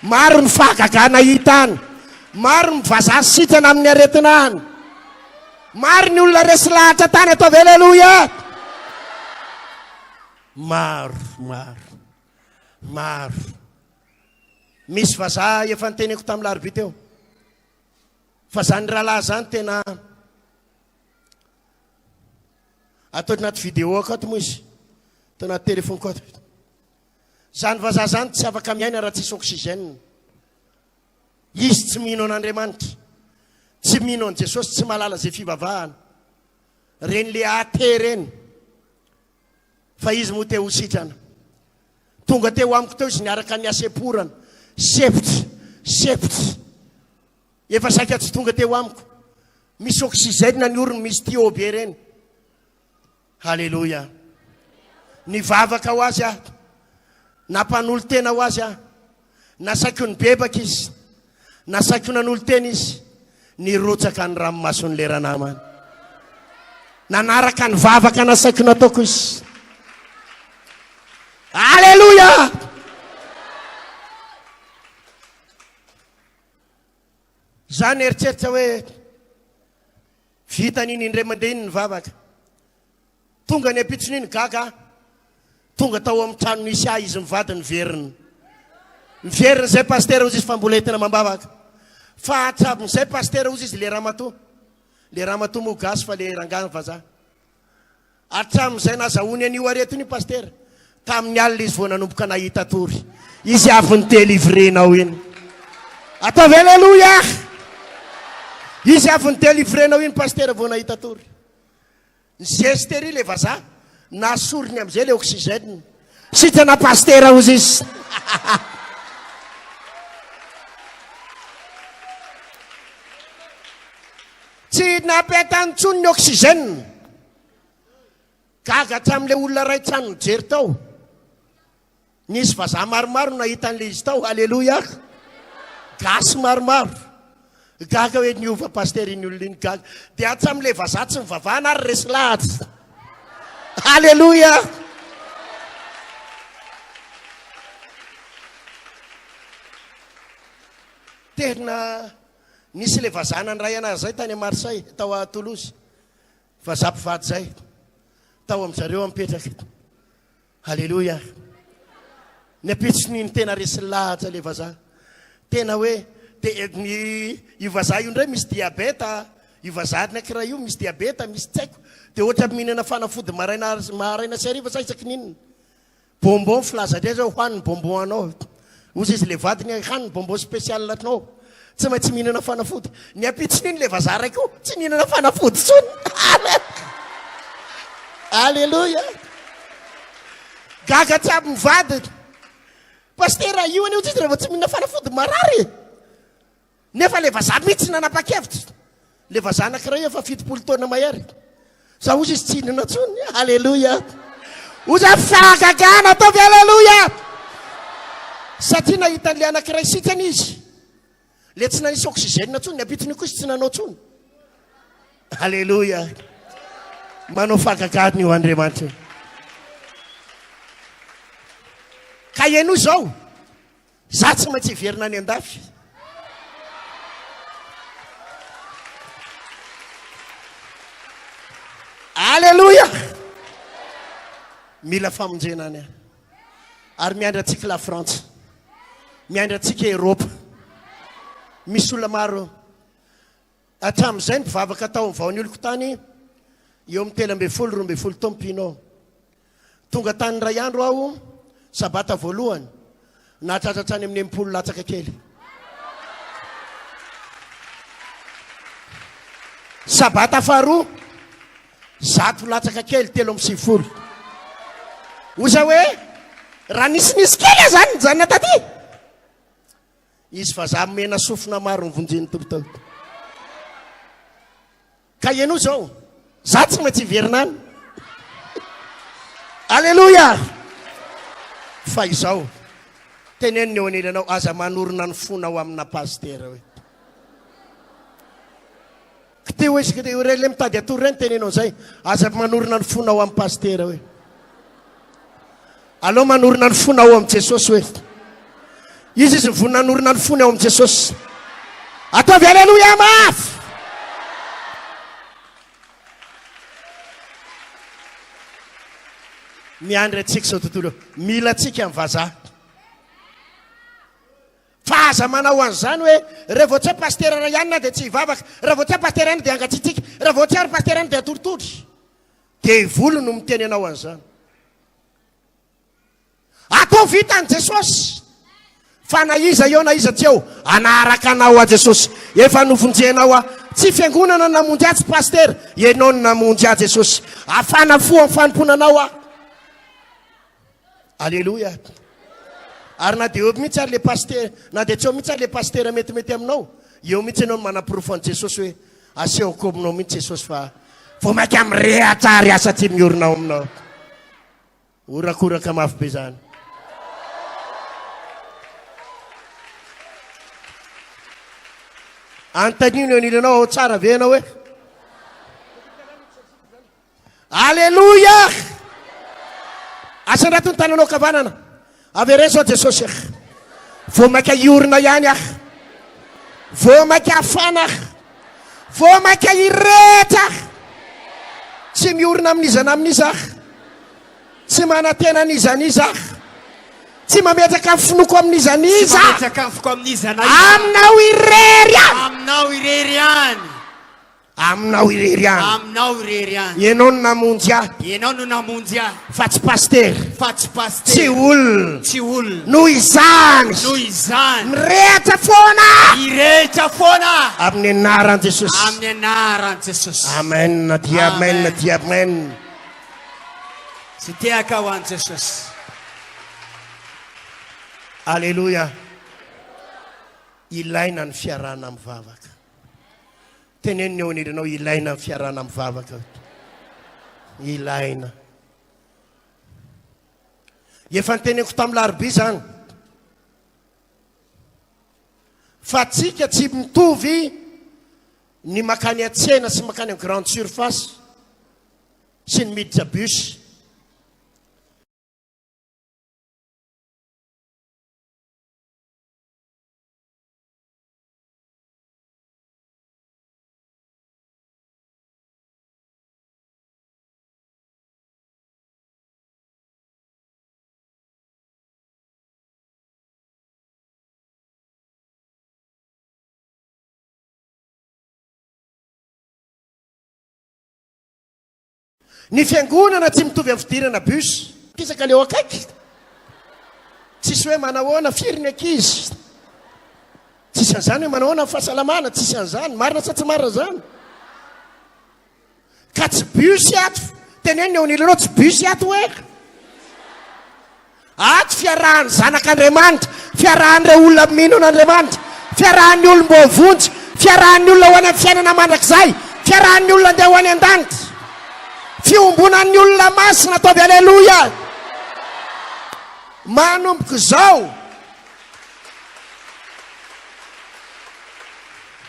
Maro ny fahagagana hita any. Maro ny vazaha sitrana amin'ny aretina any. Maro ny olona resy lahatra tany ataovy aleloia. Maro, maro, maro. Misy vazaha efa niteneko tamin'ny larobia teo fa zany rahalahy zany tena atao anaty vidéo ako ato moa izy atao anaty téléphone-ko ato. Zany vazaha zany tsy afaka miaina raha tsisy oxygène. Izy tsy mino an'Andriamanitra, tsy mino an'i Jesosy, tsy mahalala izay fivavahana. Reny le athée reny. Fa izy moa te ho sitrana. Tonga teo amiko teo izy niaraka ny hasemporana. Sempotra, sempotra. Efa saika tsy tonga teo amiko. Misy oxygène ny orony, misy tuyau be ireny. Haleloia. Nivavaka ho azy aho. Nampanolo-tena ho azy aho. Nasaiko nibebaka izy. Nasaiko nanolo-tena izy. Nirotsaka ny ranomason'ilay ranamana. Nanaraka ny vavaka nasaiko nataoko izy. Aleloia! Za nieritreritra hoe vitany iny indray mandeha iny ny vavaka. Tonga ny ampitson'iny gaga aho. Tonga tao amin'ny trano nisy ahy izy mivady niverina. Niverina izay pasitera hozy izy fa mbola entina amam-bavaka. Fa hatramin'izay pasitera hozy izy le ramatoa. Le ramatoa moa gasy fa le rangahy vazaha. Hatramin'izay nazahoany an'io aretina io pasitera. Tamin'ny alina izy vao nanomboka nahita tory. Izy avy ni-délivrer-nao iny. Ataovy aleloia! Izy avy ni-délivrer-nao iny pasitera vao nahita tory. Nizesta ery le vazaha, nasoriny amizay le oxygène. Sitrana pasitera hozy izy. Tsy nampiatany intsony ny oxygène. Gaga hatramin'ilay olona iray trano nijery tao. Nisy vazaha maromaro nahita an'ilay izy tao. Aleloia. Gasy maromaro. Gaga hoe niova pasitera iny olona iny. Gaga. Dia hatramin'ilay vazaha tsy nivavahana ary resy lahatra. Aleloia. Tena nisy ilay vazaha nandray anazy izay tany Marseille, tao Toulouse. Vazaha mpivady izay. Tao amin-jareo mipetraka. Aleloia. Ny ampitson'iny tena resy lahatra ilay vazaha. Tena hoe de ny io vazaha io indray misy diabeta, io vazaha anankiray io misy diabeta, misy tsy haiko. Dia ohatra mihinana fanafody maraina maraina sy hariva sa isaky ny inona. Bonbon filaza indray zao hoany ny bonbon anao. Ozy izy le vadiny hany ny bonbon spécial anao. Tsy maintsy mihinana fanafody. Ny ampitson'iny le vazaha ray koa tsy nihinana fanafody intsony. Alléluia. Gaga tsy aby ny vadiny. Pasitera io anie ozy izy rehefa tsy mihinana fanafody marary e. Nefa le vazaha mihitsy nanapa-kevitra. Le vazaha anankiray efa 70 taona mahery. Za ozy izy tsy hihinana intsony. Alléluia. Ozy aho fahagagana ataovy Alléluia. Satria nahita an'le anankiray sitrana izy. Le tsy nanisy oxygène intsony, ny ampitson'io koa izy tsy nanao intsony. Alléluia. Manao fahagagana io Andriamanitra io. Ka henoy izao. Za tsy maintsy hiverina any andafy. Aleloia! Mila famonjena any aho. Ary miandry antsika la Frantsa. Miandry antsika Eropa. Misy olona maro hatramin'izay ny mpivavaka tao amin'ny vao ny oloko tany eo amin'ny 13 12 taona mpino aho. Tonga tany indray andro aho, sabata voalohany, nahatratra hatrany amin'ny 60 latsaka kely. Sabata faharoa, 100 latsaka kely, 93. Hoy za hoe, raha nisinisy kely aho zany nijanona taty. Izy vazaha mena sofina maro nivonjen'ny Tompo tao. Ka ianao izao, za tsy maintsy hiverina any. Aleloia! Fa izao, teneno ny eo anilanao, aza manorina ny fonao amina pasitera hoe. Kitiho izy, kitiho ireny le mitady hatory ireny, teneno an'izay. Aza manorina ny fonao amin'ny pasitera hoe. Aleo manorina ny fonao ao amin'i Jesosy hoe. Izy izy vonona hanorina ny fony ao amin'i Jesosy. Ataovy aleloia mafy. Miandry antsika izao tontolo. Mila antsika ny vazaha. Fa aza manao an'izany hoe raha vao tsy hoe pasitera Rayanina dia tsy hivavaka, raha vao tsy hoe pasitera Rayanina dia hangatsiatsiaka, raha vao tsy ary pasitera Rayanina dia hatoritory. Devoly no miteny anao an'izany. Atao vitan'i Jesosy. Fa na iza eo na iza tsy eo, anaraka anao aho Jesosy. Efa novonjenao aho. Tsy fiangonana no namonjy ahy, tsy pasitera. Ianao no namonjy ahy Jesosy. Afana fo amin'ny fanompoana anao aho. Aleloia. Ary na dia eo mihitsy ary le pasitera, na dia tsy eo mihitsy ary le pasitera metimety aminao, eo mihitsy ianao no manaporofo an'i Jesosy hoe asehoko aminao mihitsy Jesosy fa vao mainka mirehatra ary asa tsy miorina ao aminao. Horakoraka mafy be zany. Antanio ny anilanao ao tsara ve ianao hoe? Aleloia! Asandrato ny tananao kavanana. Avereno zao Jesosy ah. Vao maika hiorina ihany ah. Vao maika hafana ah. Vao maika hirehitra ah. Tsy miorina amin'iza na amin'iza ah. Tsy manantena an'iza n'iza ah. Tsy mametraka ny finoako amin'iza n'iza ah. Mametraka ny foko amin'iza na iza. Aminao irery ihany. Aminao irery ihany. Aminao irery ihany. Aminao irery ihany. Ianao no namonjy ahy. Ianao no namonjy ahy. Fa tsy pasitera. Fa tsy pasitera. Tsy olona. Tsy olona. Noho izany. Noho izany. Mirehitra foana. Mirehitra foana. Amin'ny anaran'i Jesosy. Amin'ny anaran'i Jesosy. Amen dia amen dia amen. Tsy tehaka ho an'i Jesosy. Aleloia. Ilaina ny fiarahana mivavaka. Teneno ny eo anilanao, ilaina ny fiarahana mivavaka. Ilaina. Efa niteneniko tamin'ny larobia izany. Fa tsika tsy mitovy ny makany an-tsena sy makany amin'ny grande surface sy ny miditra bus. Ny fiangonana tsy mitovy amin'ny fidirana bus. Kisaka le eo akaiky. Tsisy hoe manahoana firy ny ankizy. Tsisy an'izany hoe manahoana ny fahasalamana, tsisy an'izany. Marina sa tsy marina izany? Ka tsy bus ato. Teneno ny eo anilanao tsy bus ato hoe. Ato fiarahan'ny zanak'Andriamanitra, fiarahan'ireo olona mino an'Andriamanitra, fiarahan'ny olom-boavonjy, fiarahan'ny olona ho any amin'ny fiainana mandrakizay, fiarahan'ny olona andeha ho any an-danitra. Fiombonan'ny olona masina, ataovy aleloia. Manomboka izao.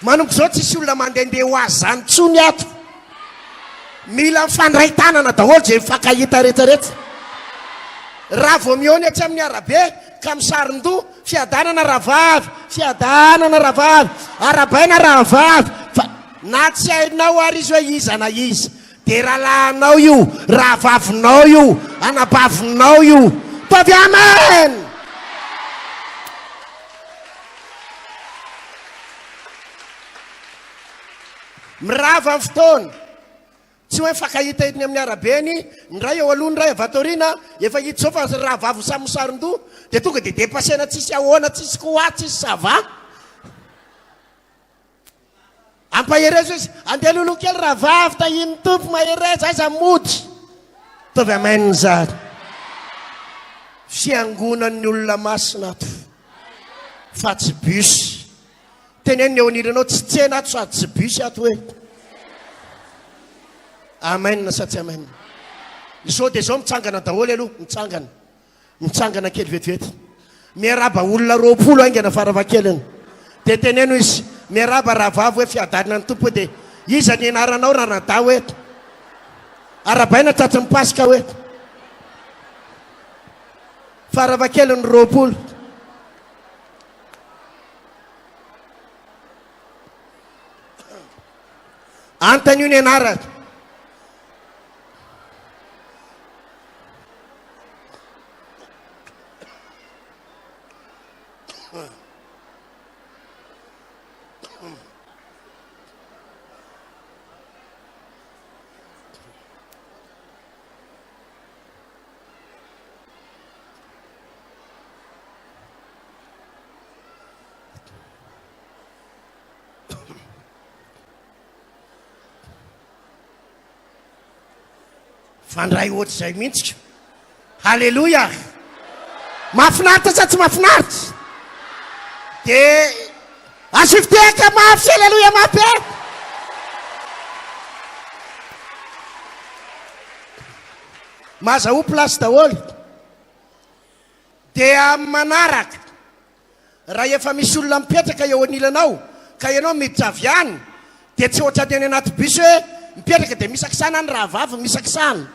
Manomboka izao tsisy olona mandehandeha ho azy izany intsony ato. Mila mifandray tanana daholo izay mifankahita rehetrarehetra. Raha vao mihaona etsy amin'ny arabe ka misaron-doha, fiadanana rahavavy, fiadanana rahavavy, arahabaina rahavavy, fa na tsy hainao ary izy hoe iza na iza. Dia rahalahinao io, rahavavinao io, anabavinao io. Ataovy amen! Mirava ny fotoana. Tsy hoe mifankahita eny amin'ny arabe eny, ny iray eo aloha, ny iray avy ato aoriana, efa hita izao fa rahavavy samy misaron-doha, dia tonga dia depasena tsisy ahoana, tsisy quoi, tsisy ça va. Ampaherezo izy, andeha loloha kely rahavavy, tahian'ny Tompo, mahereza, aiza mody. Ataovy amen zany. Fiangonan'ny olona masina ato, fa tsy bus. Teneno ny eo anilanao, tsy tsena ato sady tsy bus ato hoe. Amen sa tsy amen? Izao dia izao mitsangana daholo aloha, mitsangana. Mitsangana kely vetivety. Miarahaba olona 20 haingana farafahakeliny. Dia teneno izy, miarahaba rahavavy hoe fiadanana ny Tompo hoe dia iza ny anaranao ranadahy hoe arahabaina tratry ny Paska hoe farafahakeliny 20. Antanio ny anarany. Fandray ohatr'izay mihitsy ka. Haleloia! Mahafinaritra sa tsy mahafinaritra? Dia asio fitehaka mafy, haleloia mafy e! Mahazahoa place daholo. Dia amin'ny manaraka, raha efa misy olona mipetraka eo anilanao ka ianao miditra avy any dia tsy ohatran'ny any anaty bus hoe mipetraka dia misakisana ny rahavavy misakisana.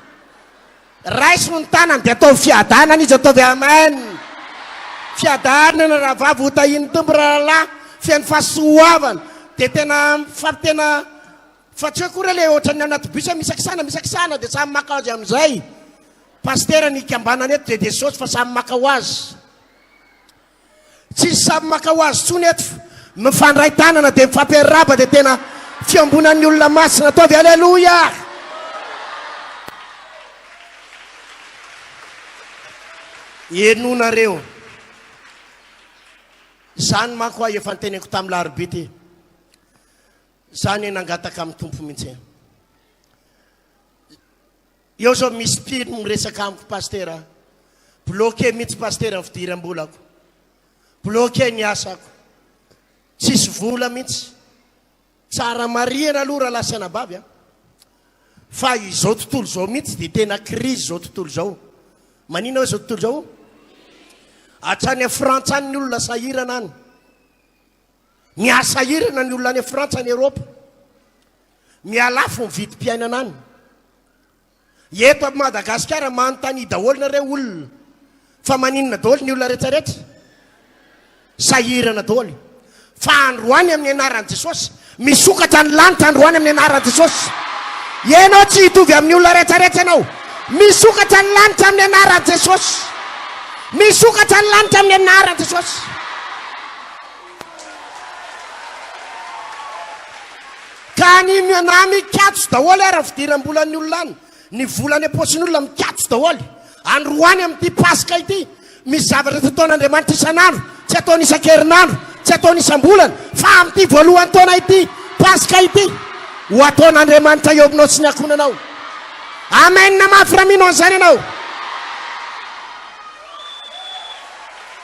Raiso ny tanany dia ataovy fiadanana izy ataovy amen. Fiadanana rahavavy ho tahian'ny Tompo rahalahy feno fahasoavana dia tena fa tena fa tsy hoe akory le ohatran'ny anaty bus hoe misakisana misakisana dia samy maka azy amin'izay. Pasitera ny hikambanana eto dia Jesosy fa samy maka ho azy. Tsisy samy maka ho azy tsony eto fa mifandray tanana dia mifampiarahaba dia tena fiombonan'ny olona masina ataovy aleloia. Henonareo. Izany manko aho efa niteneniko tamin'ny larobia ty. Zany nangataka amin'ny Tompo mihitsy. Eo zao misy mpino miresaka amiko pastera a! Bloqué mihitsy pastera ny fidiram-bolako. Bloqué ny asako. Tsisy vola mihitsy. Tsara marihana aloha rahalahy sy anabavy a! Fa izao tontolo izao mihitsy dia tena crise izao tontolo izao. Maninona hoe izao tontolo izao? Hatrany a Frantsa any ny olona sahirana any. Mihasahirana ny olona any Frantsa any Eropa. Mihalafo ny vidim-piainana any. Eto Madagasikara manontania daholo nareo olona fa maninona daholo ny olona retraretra? Sahirana daholo. Fa androany amin'ny anaran'i Jesosy, misokatra ny lanitra androany amin'ny anaran'i Jesosy. Ianao tsy hitovy amin'ny olona retraretra ianao. Misokatra ny lanitra amin'ny anaran'i Jesosy. Misokatra ny lanitra amin'ny anaran'i Jesosy. Ka ny na mikatso daholo ara ny fidiram-bolan'ny olona any, ny vola any am-paosin'ny olona mikatso daholo. Androany amin'ity Paska ity, misy zavatra tsy ataon'Andriamanitra isan'andro, tsy ataony isan-kerinandro, tsy ataony isam-bolana, fa amin'ity voalohan'ny taona ity, Paska ity, ho ataon'Andriamanitra eo aminao sy ny ankohonanao. Amen mafy raha mino an'izany ianao.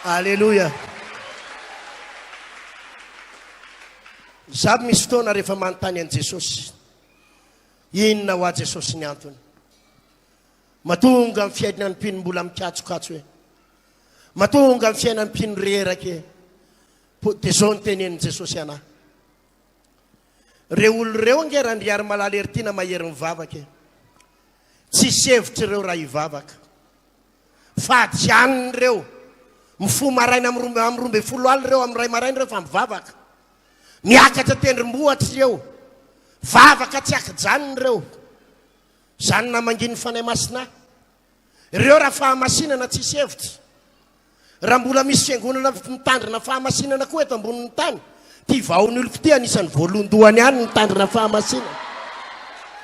Aleloia. Izaho misy fotoana rehefa manontany an'i Jesosy, inona ho ahy Jesosy ny antony? Matonga ny fiainan'ny mpino mbola mikatsokatso e. Matonga ny fiainan'ny mpino reraka e. Dia izao no tenenin'i Jesosy anah. Ireo olona ireo ange Randriarimalala Heritiana mahery mivavaka e. Tsisy hevitra ireo raha hivavaka. Fady hanina ireo. Mifoha maraina amin'ny 12 alina ireo, amin'ny iray maraina ireo fa mivavaka. Miakatra tendrombohitra ireo. Vavaka tsy ankijanona ireo. Izany namangian'ny Fanahy Masina ahy. Ireo raha fahamasinana tsisy hevitra. Raha mbola misy fiangonana mitandrina fahamasinana koa eto ambonin'ny tany, ity vaon'ny oloko ity anisan'ny voalondohany ihany mitandrina fahamasinana.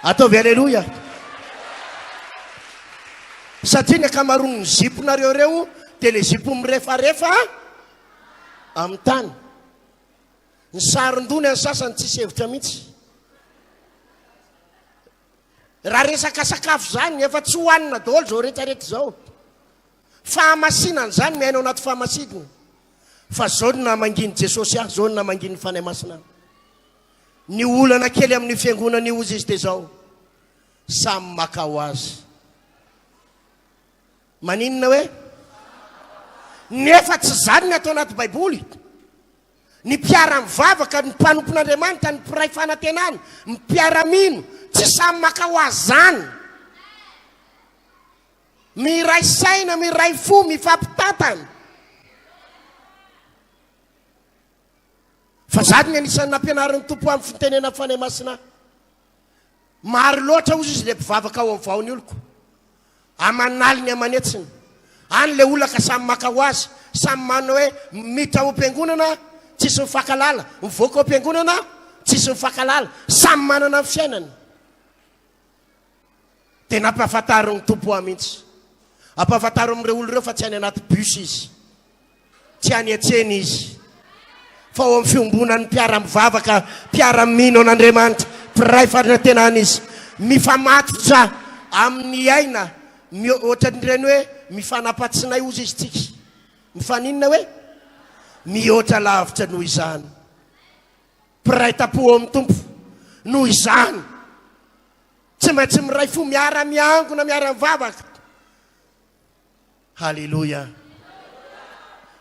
Ataovy aleloia. Satria ny ankamaroan'ny ziponareo ireo dia le zipo mirefarefa amin'ny tany. Ny saron-doha ny an'ny sasany tsisy hevitra mihitsy. Raha resaka sakafo izany, efa tsy hohanina daholo izao rehetrarehetra izao. Fahamasinana izany, miaina ao anaty fahamasinana. Fa izao no namangian'i Jesosy ahy, izao no namangian'ny Fanahy Masina ahy. Ny olana kely amin'io fiangonana io hozy izy dia izao, samy maka ho azy. Maninona hoe? Nefa tsy izany ny ato anaty Baiboly. Ny mpiara-mivavaka, ny mpanompon'Andriamanitra, ny mpiray fanantenana, ny mpiara-mino, tsy samy maka ho azy izany. Miray saina, miray fo, mifampitantana. Fa zany ny anisan'ny nampianarin'ny Tompo amin'ny fitenenan'ny Fanahy Masina ahy. Maro loatra hozy izy le mpivavaka ao amin'ny vahon'ny oloko. Aman'aliny aman'hetsiny. Any le olona ka samy maka ho azy, samy manao hoe miditra ao am-piangonana tsisy mifankalala, mivoaka ao am-piangonana tsisy mifankalala, samy manana ny fiainany. Dia nampahafantarin'ny Tompo ahy mihitsy. Ampahafantaro amin'ireo olona ireo fa tsy any anaty bus izy. Tsy any an-tsena izy. Fa ao amin'ny fiombonan'ny mpiara-mivavaka, mpiara-mino an'Andriamanitra, mpiray fanantenana izy. Mifamatotra amin'ny aina, ohatran'ireny hoe mifanapa-tsinay hozy izy tsika. Mifaninona hoe? Mihoatra lavitra noho izany. Mpiray tampo ao amin'ny Tompo. Noho izany. Tsy maintsy miray fo miara miangona miara mivavaka. Haleloia.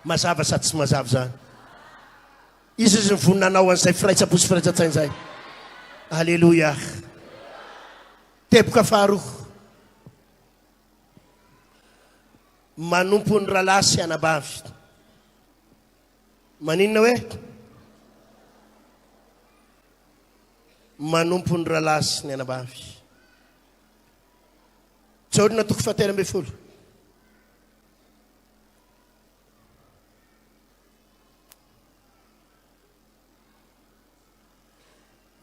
Mazava sa tsy mazava izany? Iza izy nivonona hanao an'izay firaisam-po sy firaisan-tsaina izay? Haleloia. Teboka faharoa. Manompo ny rahalahy sy anabavy. Maninona hoe? Manompo ny rahalahy sy ny anabavy. Jaona toko fahatelo ambin'ny folo.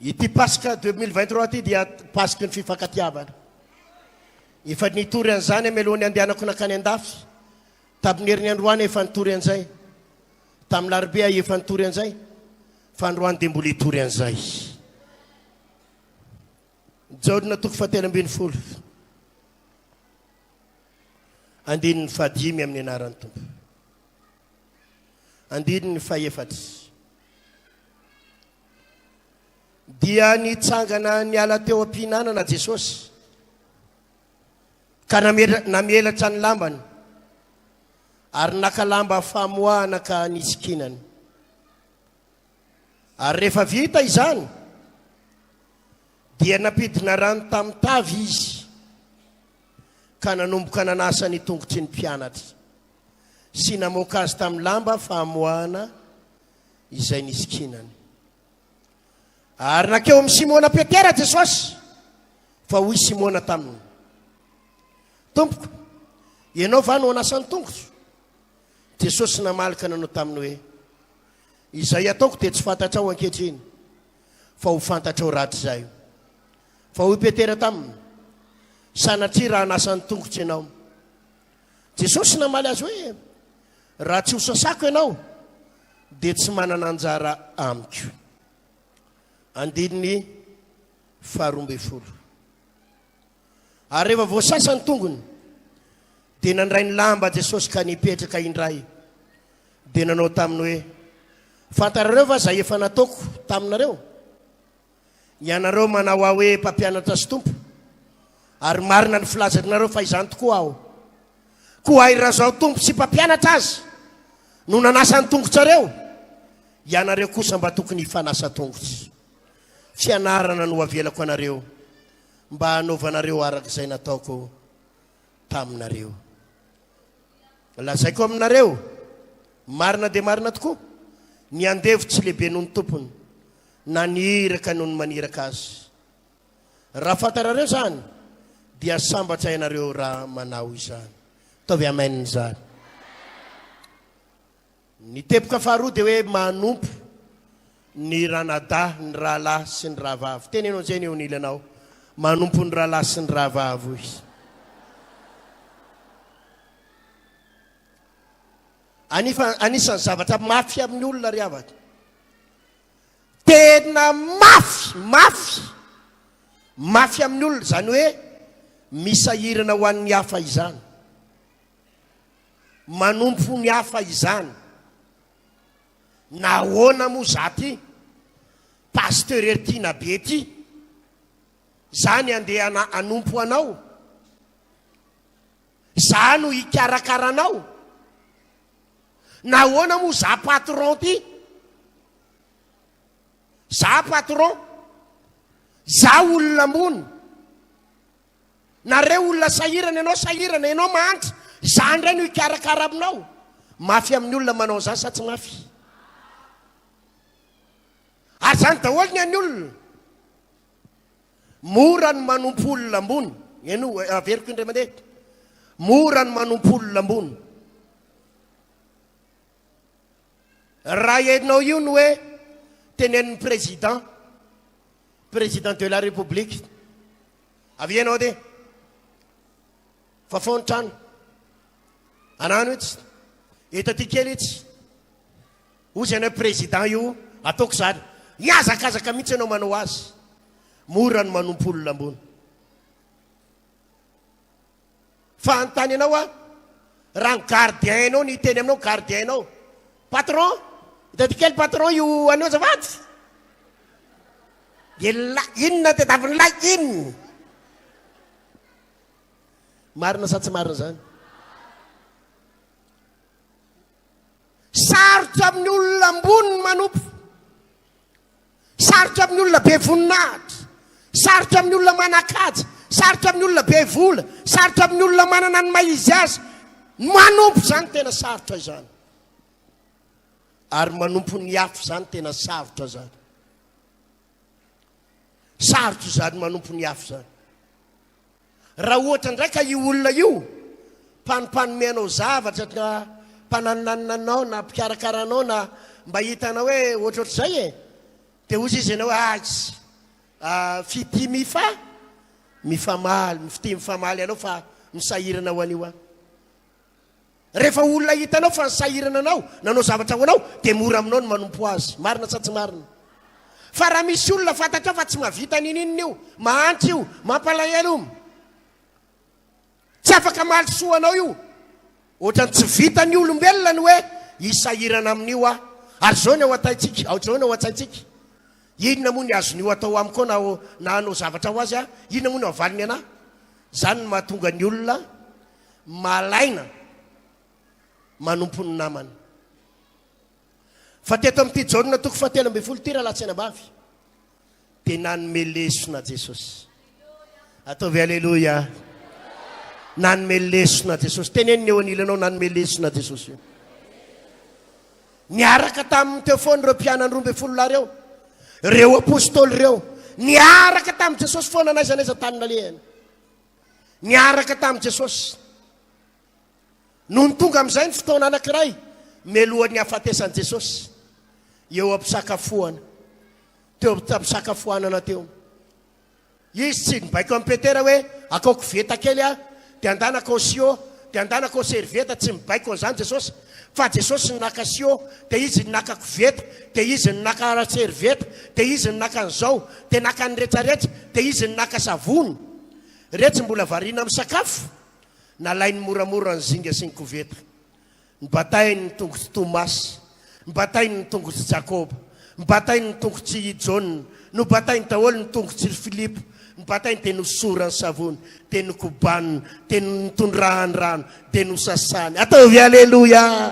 Ity Paska 2023 ity dia Paska ny fifankatiavana. Efa nitory an'izany mialohan'ny andehanako nankany andafy. Tamin'ny herin'ny androany efa nitory an'izay. Tamin'ny larobia efa nitory an'izay. Fa androany dia mbola hitory an'izay. Jaona toko fahatelo ambin'ny folo. Andininy fahadimy amin'ny anaran'ny Tompo. Andininy fahefatra. Dia nitsangana niala teo am-pihinanana Jesosy, ka namelatra ny lambany, ary naka lamba famoahana ka nisikinany. Ary rehefa vita izany, dia nampidina rano tamin'ny tavy izy, ka nanomboka nanasa ny tongotry ny mpianatra, sy namoaka azy tamin'ny lamba famoahana izay nisikinany. Ary nankeo amin'i Simona Petera Jesosy, fa hoy Simona taminy, Tompoko, ianao va no hanasa ny tongotro? Jesosy namaly ka nanao taminy hoe, Izay ataoko dia tsy fantatrao ankehitriny, fa ho fantatrao rahatrizay. Fa hoy Petera taminy, Sanatria raha hanasa ny tongotro ianao. Jesosy namaly azy hoe, Raha tsy hosasako ianao, dia tsy manana anjara amiko. Andininy 12. Ary rehefa voasasa ny tongony, dia nandray ny lamba Jesosy ka nipetraka indray, dia nanao taminy hoe, Fantarareo va izay efa nataoko taminareo? Ianareo manao ahy hoe mpampianatra sy tompo, ary marina ny filazanareo fa izany tokoa aho. Koa hay raha izaho tompo sy mpampianatra aza no nanasa ny tongotrareo, ianareo kosa mba tokony hifanasa tongotra. Fianarana no avelako anareo mba hanaovanareo araka izay nataoko taminareo. Lazaiko aminareo, marina dia marina tokoa, ny andevo tsy lehibe noho ny tompony, na ny iraka noho ny maniraka azy. Raha fantarareo izany, dia sambatra ianareo raha manao izany. Ataovy amen izany. Ny teboka faharoa dia hoe manompo ny ranadahy, ny rahalahy sy ny rahavavy. Teneno an'izay ny eo anilanao. Manompo ny rahalahy sy ny rahavavy hoy izy. Anifa, anisan'ny zavatra mafy amin'ny olona ry havana. Tena mafy, mafy, mafy amin'ny olona izany hoe misahirana ho an'ny hafa izany. Manompo ny hafa izany. Nahoana moa za ty? Pasteur Heritiana be ty. Za ny andeha hanompo anao. Za no hikarakara anao. Nahoana moa za patron ty? Za patron. Za olona ambony. Nareo olona sahirana, ianao sahirana, ianao mahantra. Za indray no hikarakara aminao. Mafy amin'ny olona manao an'izany sa tsy mafy? Ary zany daholo ny an'ny olona. Mora ny manompo olona ambony. Henoy, averiko indray mandeha. Mora ny manompo olona ambony. Raha ianao io no hoe tenenin'ny président, président de la république, avia ianao dia fafao ny trano, anano itsy, eto aty kely itsy. Hozy ianao président io ataoko izany. Mihazakazaka mihitsy ianao manao azy. Mora ny manompo olona ambony. Fa hanontany anao aho, raha ny gardien nao no hiteny aminao, gardien nao, patron, hitady kely patron io anio azafady. Dia la, inona tadiavin'ny lahy inona? Marina sa tsy marina izany? Sarotra amin'ny olona ambony ny manompo. Sarotra amin'ny olona be voninahitra. Sarotra amin'ny olona manan-kaja. Sarotra amin'ny olona be vola. Sarotra amin'ny olona manana ny maha izy azy. Ny manompo izany tena sarotra izany. Ary manompo ny hafa izany tena sarotra izany. Sarotra izany manompo ny hafa izany. Raha ohatra indray ka io olona io mpanompanome anao zavatra na mpananonanona anao na mpikarakara anao na mba hitanao hoe ohatrohatr'izay e, dia hozy izy ianao hoe atsy ah, fitia mifa mifamaly, fitia mifamaly anao fa misahirana ho an'io aho. Rehefa olona hitanao fa nisahirana anao, nanao zavatra ho anao, dia mora aminao ny manompo azy. Marina sa tsy marina? Fa raha misy olona fantatrao fa tsy mahavita ninininona io, mahantra io, mampalahelo io, tsy afaka hamaly soa anao io, ohatran'ny tsy vitan'ny olombelona ny hoe Hisahirana amin'io aho. Ary izao ny ao an-taintsika, ao izao ny ao an-tsaintsika. Inona moa ny azon'io atao amiko ao na na hanao zavatra ho azy aho? Inona moa no havaliny an'ahy? Izany no mahatonga ny olona malaina manompo ny namany. Fa teto amin'ity Jaona toko fahatelo ambin'ny folo ity rahalahy sy anabavy dia nanome lesona Jesosy. Ataovy aleloia. Nanome lesona Jesosy. Teneno ny eo anilanao nanome lesona Jesosy io. Niaraka taminy teo foana ireo mpianany 12 lahy ireo. Ireo apostoly ireo. Niaraka tamin'i Jesosy foana n'aiza n'aiza tany nalehany. Niaraka tamin'i Jesosy. Nony tonga amin'izay ny fotoana anankiray mialohan'ny hahafatesan'i Jesosy, eo am-pisakafoana, teo am-pisakafoanana teo, Izy tsy nibaiko an'i Petera hoe, akao koveta kely aho, dia andana akao siô, dia andana akao servieta, tsy mibaiko an'izany Jesosy, fa Jesosy no naka siô, dia Izy no naka koveta, dia Izy no naka servieta, dia Izy no naka an'izao, dia naka ny retraretra, dia Izy no naka savony. Retsy mbola variana amin'ny sakafo. Nalainy moramora ny zinga sy ny koveta. Nobatainy ny tongotr'i Tomasy, nobatainy ny tongotr'i Jakoba, nobatainy ny tongotr'i Jaona, nobatainy daholo ny tongotr'i Filipo, nobatainy dia nosorany savony, dia nokobaniny, dia nitondrahany rano, dia nosasany. Ataovy Aleloia!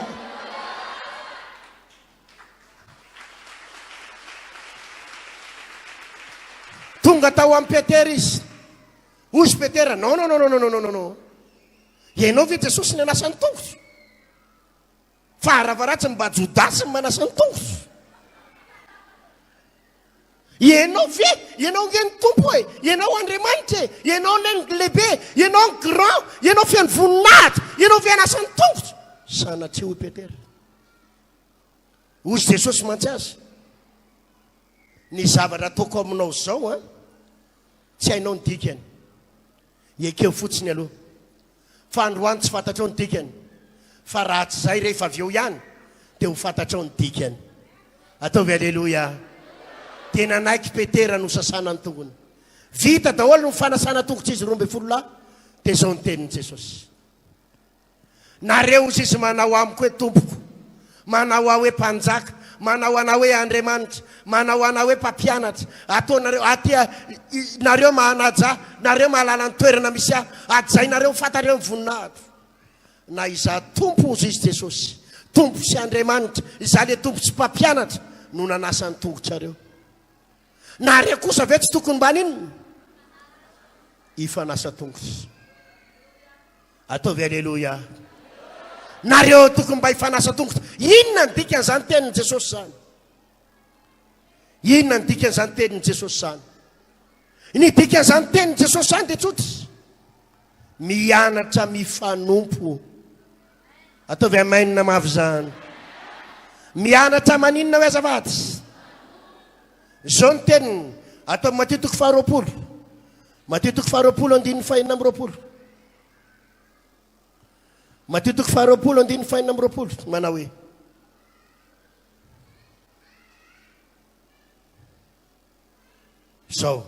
Tonga tao amin'i Petera izy. Hozy Petera, non non non non non non non. Ianao ve Jesosy nanasa ny tongotro? Fa aravaratsiny mba Jodasy ny manasa ny tongotro. Ianao ve? Ianao nge ny Tompo e! Ianao Andriamanitra e! Ianao le ny lehibe, ianao ny grand, ianao feno voninahitra, ianao ve hanasa ny tongotro? Sanatria hoy Petera. Hozy Jesosy mantsy azy. Ny zavatra ataoko aminao izao an, Tsy hainao ny dikany. Ekeo fotsiny aloha. Fa androany tsy fantatrao ny dikany. Fa raha tsy izay rehefa avy eo ihany dia ho fantatrao ny dikany. Ataovy Aleloia. Dia nanaiky Petera nosasana ny tongony. Vita daholo ny fanasana tongotr'izy 12 lahy. Dia izao ny tenin'i Jesosy. Nareo sisa manao amiko hoe Tompoko, manao ahy hoe Mpanjaka, manao anah hoe Andriamanitra, manao anah hoe Mpampianatra. Ataonareo aty nareo mahanaja ahy, nareo mahalala ny toerana misy ahy, hajainareo, fantareo ny voninahitro. Na izaho Tompo hozy izy Jesosy, Tompo sy Andriamanitra, izaho le Tompo sy Mpampianatra no nanasa ny tongotrareo. Nareo kosa ve tsy tokony mba haninona? Hifanasa tongotra. Ataovy Aleloia. Nareo tokony mba hifanasa tongotra. Inona ny dikan'izany tenin'i Jesosy izany? Inona ny dikan'izany tenin'i Jesosy izany? Ny dikan'izany tenin'i Jesosy izany dia tsotra. Mianatra mifanompo. Ataovy amen mafy izany. Mianatra maninona hoe azafady? Izao ny teniny ato amin'ny Matio toko faharoapolo. Matio toko faharoapolo andininy fahenina amby roapolo. Matio toko faharoapolo andininy fahenina amby roapolo manao hoe Izao,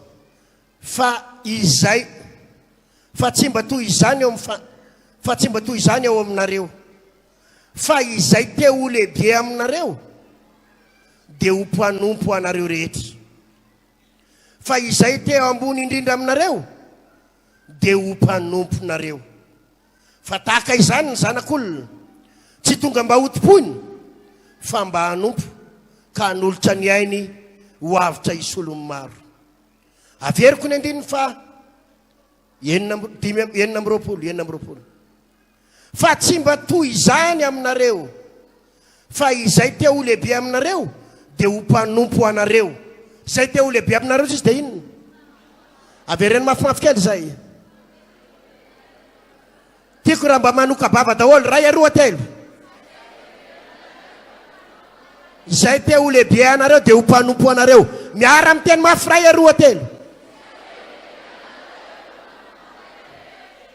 fa izay, fa tsy mba toy izany eo amin'ny fa, fa tsy mba toy izany ao aminareo. Fa izay te ho lehibe aminareo dia ho mpanompo anareo rehetra. Fa izay te ho ambony indrindra aminareo dia ho mpanomponareo. Fa tahaka izany ny Zanak'olona, tsy tonga mba hotompoina, fa mba hanompo ka hanolotra ny ainy ho avotra hisolo ny maro. Averiko ny andininy faha enina amby, dimy, 26, 26. Fa tsy mba toy izany aminareo, fa izay te ho lehibe aminareo dia ho mpanompo anareo. Izay te ho lehibe aminareo sisa dia inona? Avereno mafimafy kely izay. Tiako raha mba manoka-bava daholo, ray aroa telo. Izay te ho lehibe anareo dia ho mpanompo anareo. Miara miteny mafy ray aroa telo.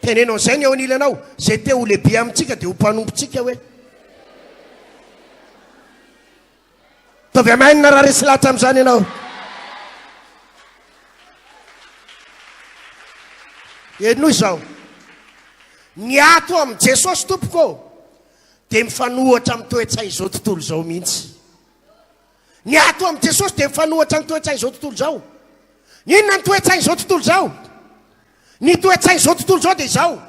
Teneno an'izay ny eo anilanao. Izay te ho lehibe amintsika dia ho mpanompontsika hoe. Ataovy amen raha resy lahatra amin'izany ianao. Henoy izao. Ny ato amin'i Jesosy tompoko ô. dia mifanohatra amin'ny toe-tsain'izao tontolo izao mihitsy. Ny ato amin'i Jesosy dia mifanohatra ny toe-tsain'izao tontolo izao. Inona ny toe-tsain'izao tontolo izao? Ny toe-tsain'izao tontolo izao dia izao.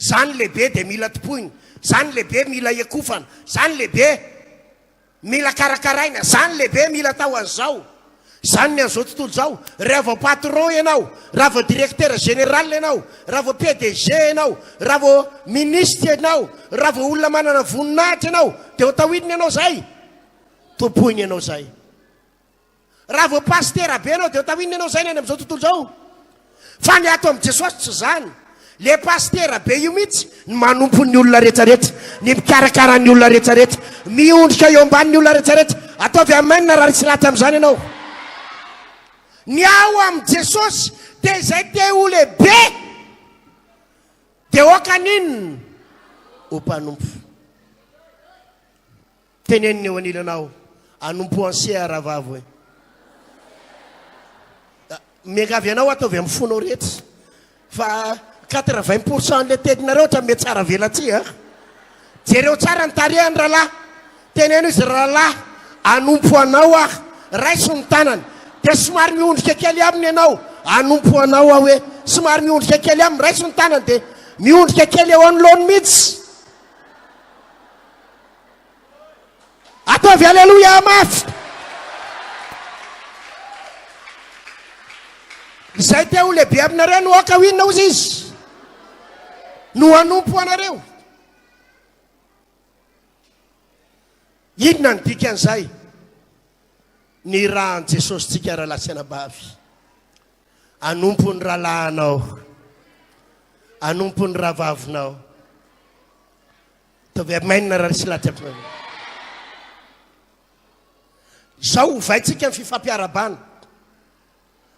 Zany lehibe dia mila tompoina, zany lehibe mila iakofana, zany lehibe mila karakaraina, zany lehibe mila atao an'izao. Zany ny an'izao tontolo izao. Raha vao patron ianao, raha vao directeur général ianao, raha vao PDG ianao, raha vao ministre ianao, raha vao olona manana voninahitra ianao, dia ho atao inona ianao zay? Tompoina ianao zay. Raha vao pasitera be ianao dia atao inona ianao zay ny any amin'izao tontolo izao? Fa ny ato amin'i Jesosy tsy izany. Le pasitera be io mihitsy ny manompo ny olona rehetrarehetra, ny mikarakara ny olona rehetrarehetra, miondrika eo ambanin'ny olona rehetrarehetra. Ataovy amen raha resy lahatra amin'izany ianao. Ny ao amin'i Jesosy dia izay te ho lehibe dia aoka haninona? Ho mpanompo. Teneno ny eo anilanao, anompo anse aho rahavavy hoe. Miangavy anao ataovy amin'ny fonao rehetra. Fa 80 pour cent an'ilay teninareo ohatran'ny mihatsara velatsihy a. Jereo tsara ny tarehiny rahalahy. Teneno izy rahalahy, anompo anao aho. Raiso ny tanany. Dia somary miondrika kely aminy ianao. Anompo anao aho hoe. Somary miondrika kely aminy, raiso ny tanany dia miondrika kely eo anoloany mihitsy. Ataovy aleloia mafy. Izay te ho lehibe aminareo no aoka ho inona ozy izy? No hanompo anareo. Inona ny dikan'izay? Nirahan'i Jesosy tsika rahalahy sy anabavy. Hanompo ny rahalahinao. Hanompo ny rahavavinao. Ataovy amen raha resy lahatra amin'izany. Izao ovaintsika ny fifampiarabana.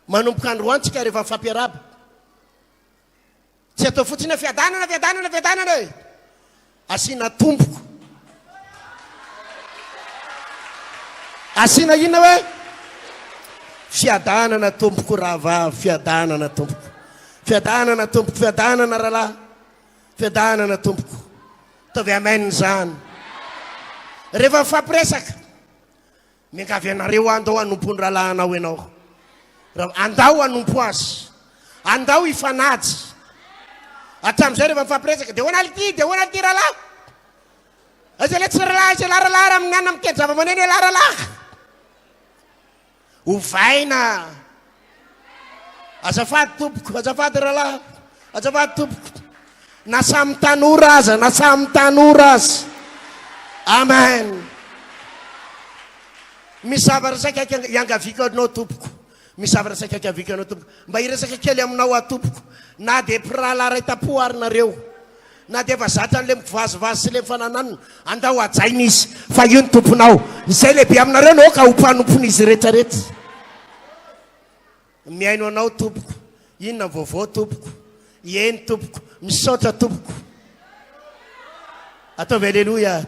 Manomboka androany tsika rehefa mifampiaraba. Tsy atao fotsiny hoe fiadanana, fiadanana, fiadanana e. Asiana tompoko. Asiana inona hoe? Fiadanana tompoko rahavavy, fiadanana tompoko. Fiadanana tompoko, fiadanana rahalahy. Fiadanana tompoko. Ataovy amen izany. Rehefa mifampiresaka, miangavy anareo aho andao hanompo ny rahalahinao ianao. Andao hanompo azy. Andao hifanaja. Hatramin'izay rehefa mifampiresaka, dia ahoana ity, dia ahoana ity rahalahy? Aiza ilay tsy rahalahy, aiza ilay rahalahy raha minana miteny zava-maneno ialahy rahalahy. Ovaina. Azafady tompoko, azafady rahalahy, azafady tompoko. Na samy tanora aza, na samy tanora aza. Amen. Misy zavatra saika iangaviako anao tompoko. Misy zavatra saika iangaviako anao tompoko. Mba hiresaka kely aminao aho tompoko. Na dia mpirahalahy iray tampo ary nareo. Na dia efa zatra an'ilay mivazivazy sy ilay mifanananina, andao hajaina izy, fa io ny tomponao. Izay lehibe aminareo no aoka ho mpanompon'izy rehetra rehetra. Mihaino anao tompoko. Inona ny vaovao tompoko? Eny tompoko. Misaotra tompoko. Ataovy aleloia.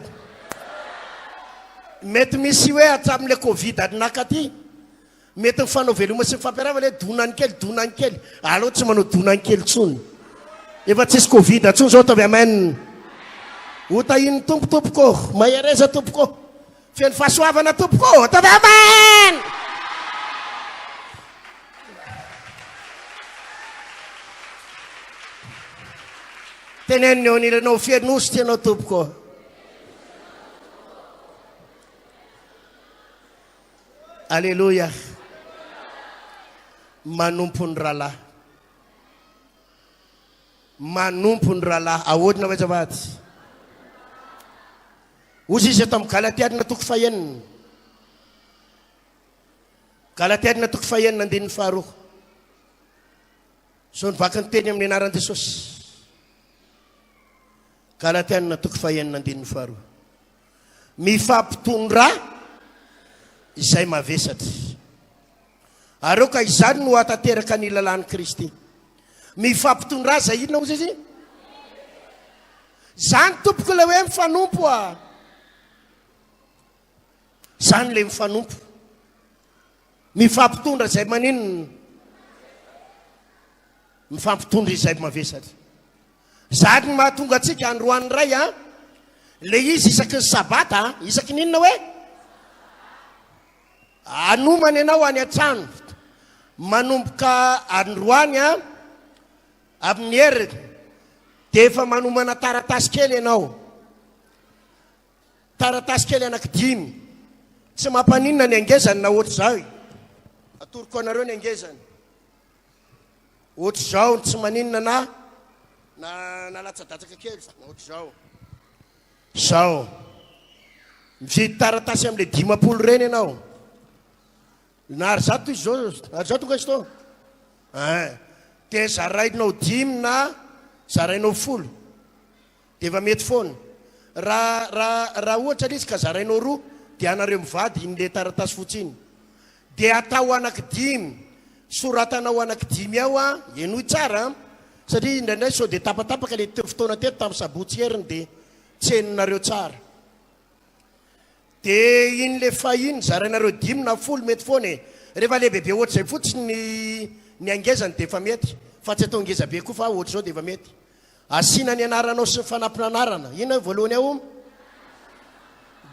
Mety misy hoe hatramin'ilay covid naka aty. Mety mifanao veloma sy mifampiarahaba le donany kely donany kely aleo tsy manao donany kely tsony efa tsisy covid tsony zao ataovy amen ho tahin'ny tompo tompoko mahereza tompoko feno fahasoavana tompoko ataovy amen teneniny eo anilanao feno ositra ianao tompoko Aleloia! Manompo ny rahalahy. Manompo ny rahalahy. Ahoana hoe azafady? Hozy izy eto amin'ny Galatiana toko fahenina. Galatiana toko fahenina andininy faharoa. Zao ny vaky ny teny amin'ny anaran'i Jesosy. Galatiana toko fahenina andininy faharoa. Mifampitondrà izay mavesatra. Ary aoka izany no hahatanteraka ny lalàn'i Kristy. Mifampitondrà izay inona hozy izy? Izany tompoko ilay hoe mifanompo a. Izany ilay mifanompo. Mifampitondra izay maninona? Mifampitondra izay mavesatra. Izany no mahatonga antsika androany iray a. Le izy isaky ny sabata an, isaky ny inona hoe? Hanomana ianao any an-trano manomboka androany an, amin'ny heriny dia efa manomana taratasy kely ianao. Taratasy kely anaky dimy. Tsy mampaninona ny angezany na ohatr'izao. Atoroko anareo ny angezany. Ohatr'izao tsy maninona na na na latsadatsaka kely na ohatr'izao. Zao. Mividy taratasy amin'ilay 50 ireny ianao. Na ary zato izy zao, ary zato nga izy tao? Ein. Dia zarainao dimy na zarainao folo. Dia efa mety foana. Raha raha raha ohatra ilay izy ka zarainao roa dia anareo mivady iny le taratasy fotsy iny. Dia atao anaky dimy, soratanao anaky dimy ao an, henoy tsara an, satria indraindray sao dia tapatapaka le fotoana teto tamin'ny sabotsy heriny dia tsy henonareo tsara. Dia iny le fahiny zarainareo dimy na folo mety foana e. Rehefa lehibebe ohatr'izay fotsiny ny ny hangezany dia efa mety. Fa tsy atao ngeza be koa fa ohatr'izao dia efa mety. Asiana ny anaranao sy ny fanampin'anarana. Inona ny voalohany ao?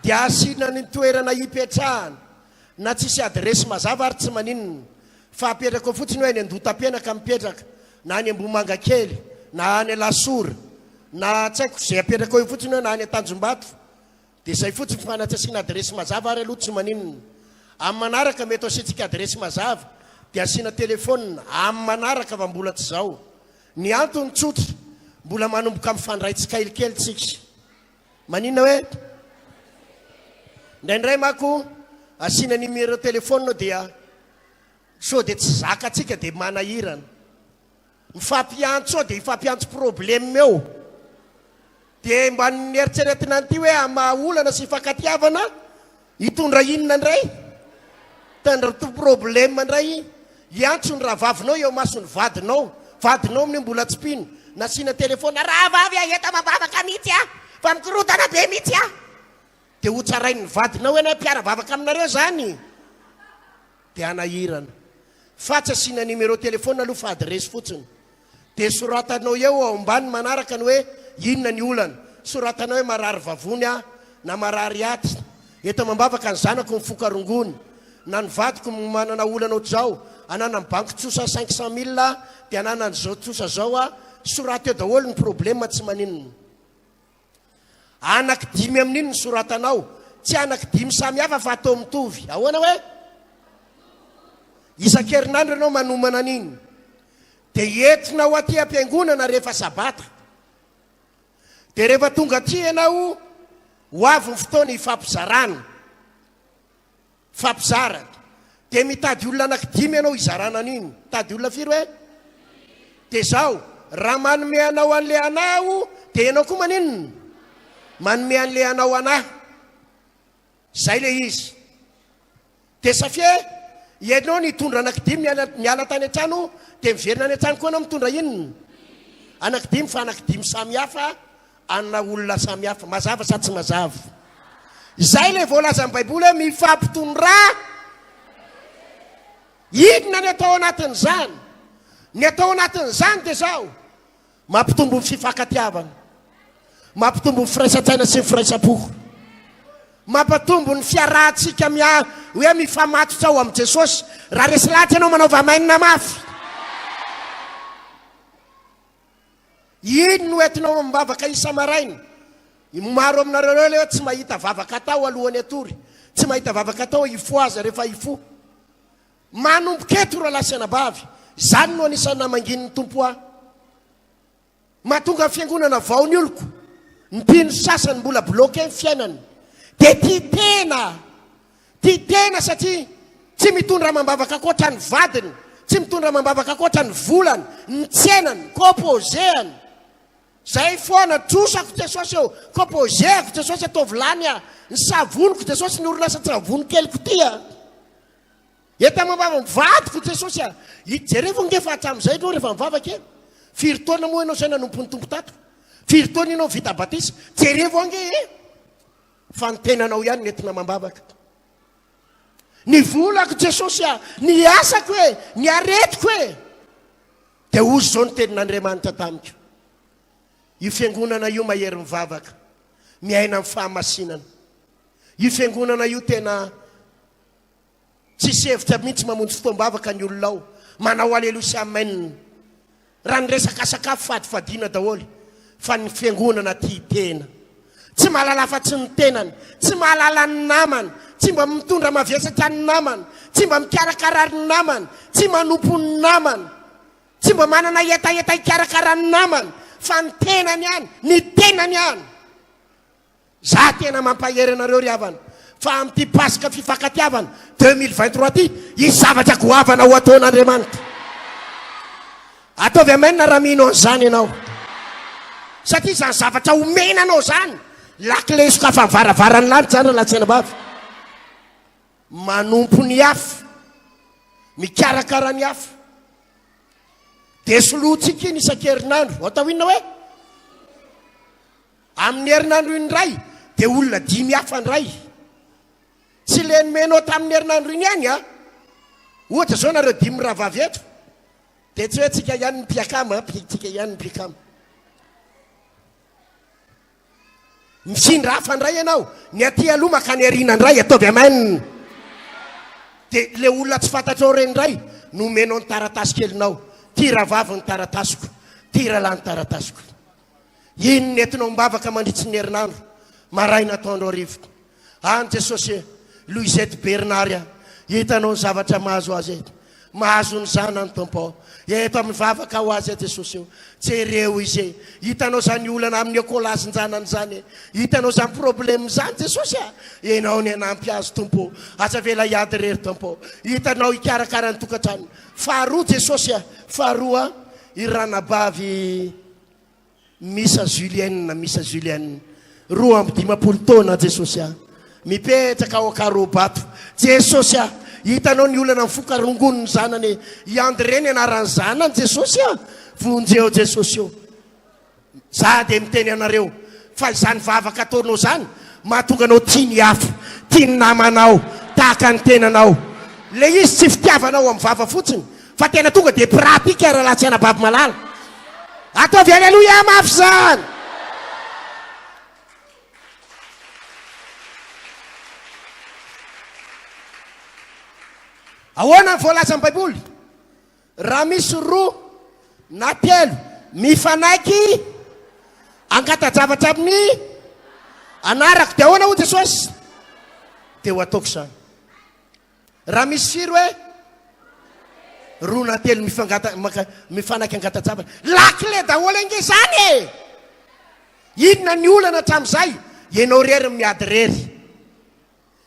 Dia asiana ny toerana hipetrahana. Na tsisy adiresy mazava ary tsy maninona. Fa apetraka ao fotsiny hoe any Andohatapenaka mipetraka, na any Ambohimangakely, na any Alasora, na tsy haiko izay apetraka ao eo fotsiny hoe na any Tanjombato. Dia izay fotsiny fa na tsy asiana adiresy mazava ary aloha tsy maninona. Amin'ny manaraka mety ho asiantsika adiresy mazava dia asiana telefaonina amin'ny manaraka fa mbola tsy izao. Ny antony tsotra, mbola manomboka mifandray tsikelikely tsika. Maninona hoe? Indraindray manko asiana numéro téléphone dia sao dia tsy zakantsika dia manahirana. Mifampiantso eo dia hifampiantso problème eo. Dia mba nieritreretina an'ity hoe hamaha olana sy hifankatiavana, hitondra inona indray? Hitondra problème indray. Hiantso ny rahavavinao eo imason'ny vadinao, vadinao amin'io mbola tsy mpino, nasiana téléphone, rahavavy a, eto amam-bavaka mihitsy aho, fa mikorontana be mihitsy aho. Dia hotsarain'ny vadinao ianao, mpiara-vavaka aminareo izany. Dia hanahirana. Fa tsy asiana numéro téléphone aloha fa adiresy fotsiny. Dia soratanao eo ao ambany manaraka ny hoe inona ny olana. Soratanao hoe marary vavony aho, na marary aty. Eto amam-bavaka ny zanako mifoka rongony, na ny vadiko manana olana ohatr'izao, ananany banky trosa 500 mille aho, dia ananany izao trosa izao aho. Soraty eo daholo ny problème tsy maninona. Anaky dimy amin'iny ny soratanao. Tsy anaky dimy samy hafa fa atao mitovy. Ahoana hoe? Isan-kerinandro ianao manomana an'iny. Dia entinao aty am-piangonana rehefa sabata. Dia rehefa tonga aty ianao, ho avy ny fotoana hifampizarana. Mifampizara. Dia mitady olona anaky dimy ianao hizarana an'iny. Mitady olona firy hoe? Dia izao, raha manome anao an'ilay anà aho, dia ianao koa maninona? Manome an'ilay anao anà. Izay ilay izy. Dia safie, ianao nitondra anaky dimy miala, miala tany an-trano, dia miverina any an-trano koa ianao mitondra inona? Anaky dimy, fa anaky dimy samy hafa. Anà olona samy hafa. Mazava sa tsy mazava? Izay ilay voalazan'ny Baiboly hoe mifampitondrà. Inona ny atao anatin'izany? Ny atao anatin'izany dia izao, mampitombo ny fifankatiavana, mampitombo ny firaisan-tsaina sy ny firaisam-po, mampatombo ny fiarahantsika mia hoe mifamatotra ao amin'i Jesosy. Raha resy lahatra ianao manaova amen mafy. Iny no entinao amim-bavaka isa-maraina. Ny maro aminareo ireo ilay hoe tsy mahita vavaka atao alohan'ny hatory, tsy mahita vavaka atao hifohaza rehefa hifoha. Manomboka eto rahalahy sy anabavy, izany no anisan'ny namangian'ny Tompo ahy. Mahatonga ny fiangonana vao ny oloko, ny mpino sasany mbola bloqué ny fiainany. Dia tia tena. Tia tena satria tsy mitondra amam-bavaka ankoatra ny vadiny, tsy mitondra amam-bavaka ankoatra ny volany, ny tsenany, composé-any. Zay foana, trosako Jesosy ô, composé-ako Jesosy ataovy lany aho, ny savoniko Jesosy, ny orinasan-tsavony keliko ty a. Eto amam-bavaka ny vadiko Jesosy a. Jerevo ange fa hatramin'izay ianao rehefa mivavaka e. Firy taona moa ianao izay nanompo ny Tompo tato? Firy taona ianao vita batisa? Jerevo ange e. Fa ny tenanao ihany no entina amam-bavaka. Ny volako Jesosy a, ny asako e, ny aretiko e. Dia hozy izao ny tenin'Andriamanitra tamiko. Io fiangonana io mahery mivavaka. Miaina amin'ny fahamasinana. Io fiangonana io tena tsisy hevitra mihitsy mamonjy fotoam-bavaka ny olona ao. Manao aleloia sy amen. Raha ny resaka sakafo fadifadiana daholo fa ny fiangonana tia tena. Tsy mahalala afa-tsy ny tenany, tsy mahalala ny namany, tsy mba mitondra mavesatra ny namany, tsy mba mikarakara ny namany, tsy manompo ny namany, tsy mba manana hetaheta hikarakara ny namany fa ny tenany ihany, ny tenany ihany. Za tena mampahery anareo ry havana fa amin'ity Paska fifankatiavana 2023 ity hisy zavatra goavana ho ataon'Andriamanitra. Ataovy amen raha mino an'izany ianao. Satria izany zavatra omena anao izany, lakile sokafan'ny varavaran'ny lanitra izany rahalahy sy anabavy. Manompo ny hafa, mikarakara ny hafa. Dia solointsika iny isan-kerinandro. Atao inona hoe? Amin'ny herinandro iny indray dia olona dimy hafa indray. Tsy ilay nomenao tamin'ny herinandro iny ihany an! Ohatra izao nareo dimy mirahavavy eto dia tsy hoe tsika ihany ny mpiakama an, tsika ihany ny mpiakama. Mifindra hafa indray ianao, ny aty aloha makany aoriana indray, ataovy amen. Dia ilay olona tsy fantatrao ireny indray no omenao ny taratasy kelinao. Ty rahavavy ny taratasiko, ty rahalahy ny taratasiko. Iny nentinao am-bavaka mandritry ny herinandro, maraina, atoandro, hariva. Any Jesosy e, Louisette Bernard a, hitanao ny zavatra mahazo azy eto. Mahazo ny zanany Tompo ô. Eto amin'ny vavaka ho azy Jesosy o. Jereo izy e. Hitanao izany olana amin'ny ekolazin-janany izany e. Hitanao izany problème izany Jesosy a. Ianao ny hanampy azy Tompo o. Aza avela hiady irery Tompo o. Hitanao hikarakara ny tokantranony. Faharoa Jesosy a, faharoa i ranabavy Misa Julienne, Misa Julienne, 52 taona, Jesosy ah, mipetraka ao Ankarobato, Jesosy ah, hitanao ny olana mifoka rongony ny zanany e, i André ny anaran'ny zanany, Jesosy ah, vonjeo Jesosy o. Za dia miteny anareo fa izany vavaka ataonao izany mahatonga anao tia ny hafa, tia ny namanao tahaka ny tenanao. Le izy tsy fitiavanao amin'ny vava fotsiny Fa tena tonga dia pratique rahalahy tsy anabavy malala. Ataovy aleloia mafy izany. Ahoana ny voalazan'ny Baiboly? Raha misy roa na telo mifanaiky angata-javatra amin'ny anarako, dia ahoana hoy Jesosy? Dia ho ataoko izany. Raha misy firy hoe? Roa na telo mifangata maka mifanaiky angata-javatra. Lakile daholo ange izany e! Inona ny olana hatramin'izay? Ianao irery no miady irery.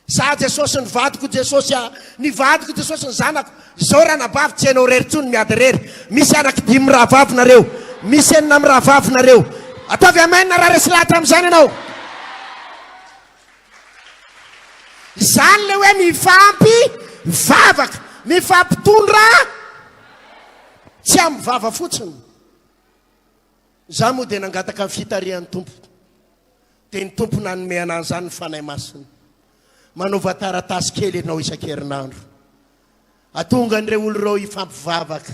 Za Jesosy ny vadiko Jesosy a, ny vadiko Jesosy ny zanako. Izao ranabavy tsy ianao irery intsony miady irery. Misy anaky dimy mirahavavy nareo. Misy enina mirahavavy nareo. Ataovy amen raha resy lahatra amin'izany ianao. Izany le hoe mifampy vavaka, mifampitondra tsy amin'ny vava fotsiny. Za moa dia nangataka ny fitarihan'ny Tompo. Dia ny Tompo nanome anah an'izany ny Fanahy Masina. Manaova taratasy kely ianao isan-kerinandro. Atonga an'ireo olo ireo hifampivavaka.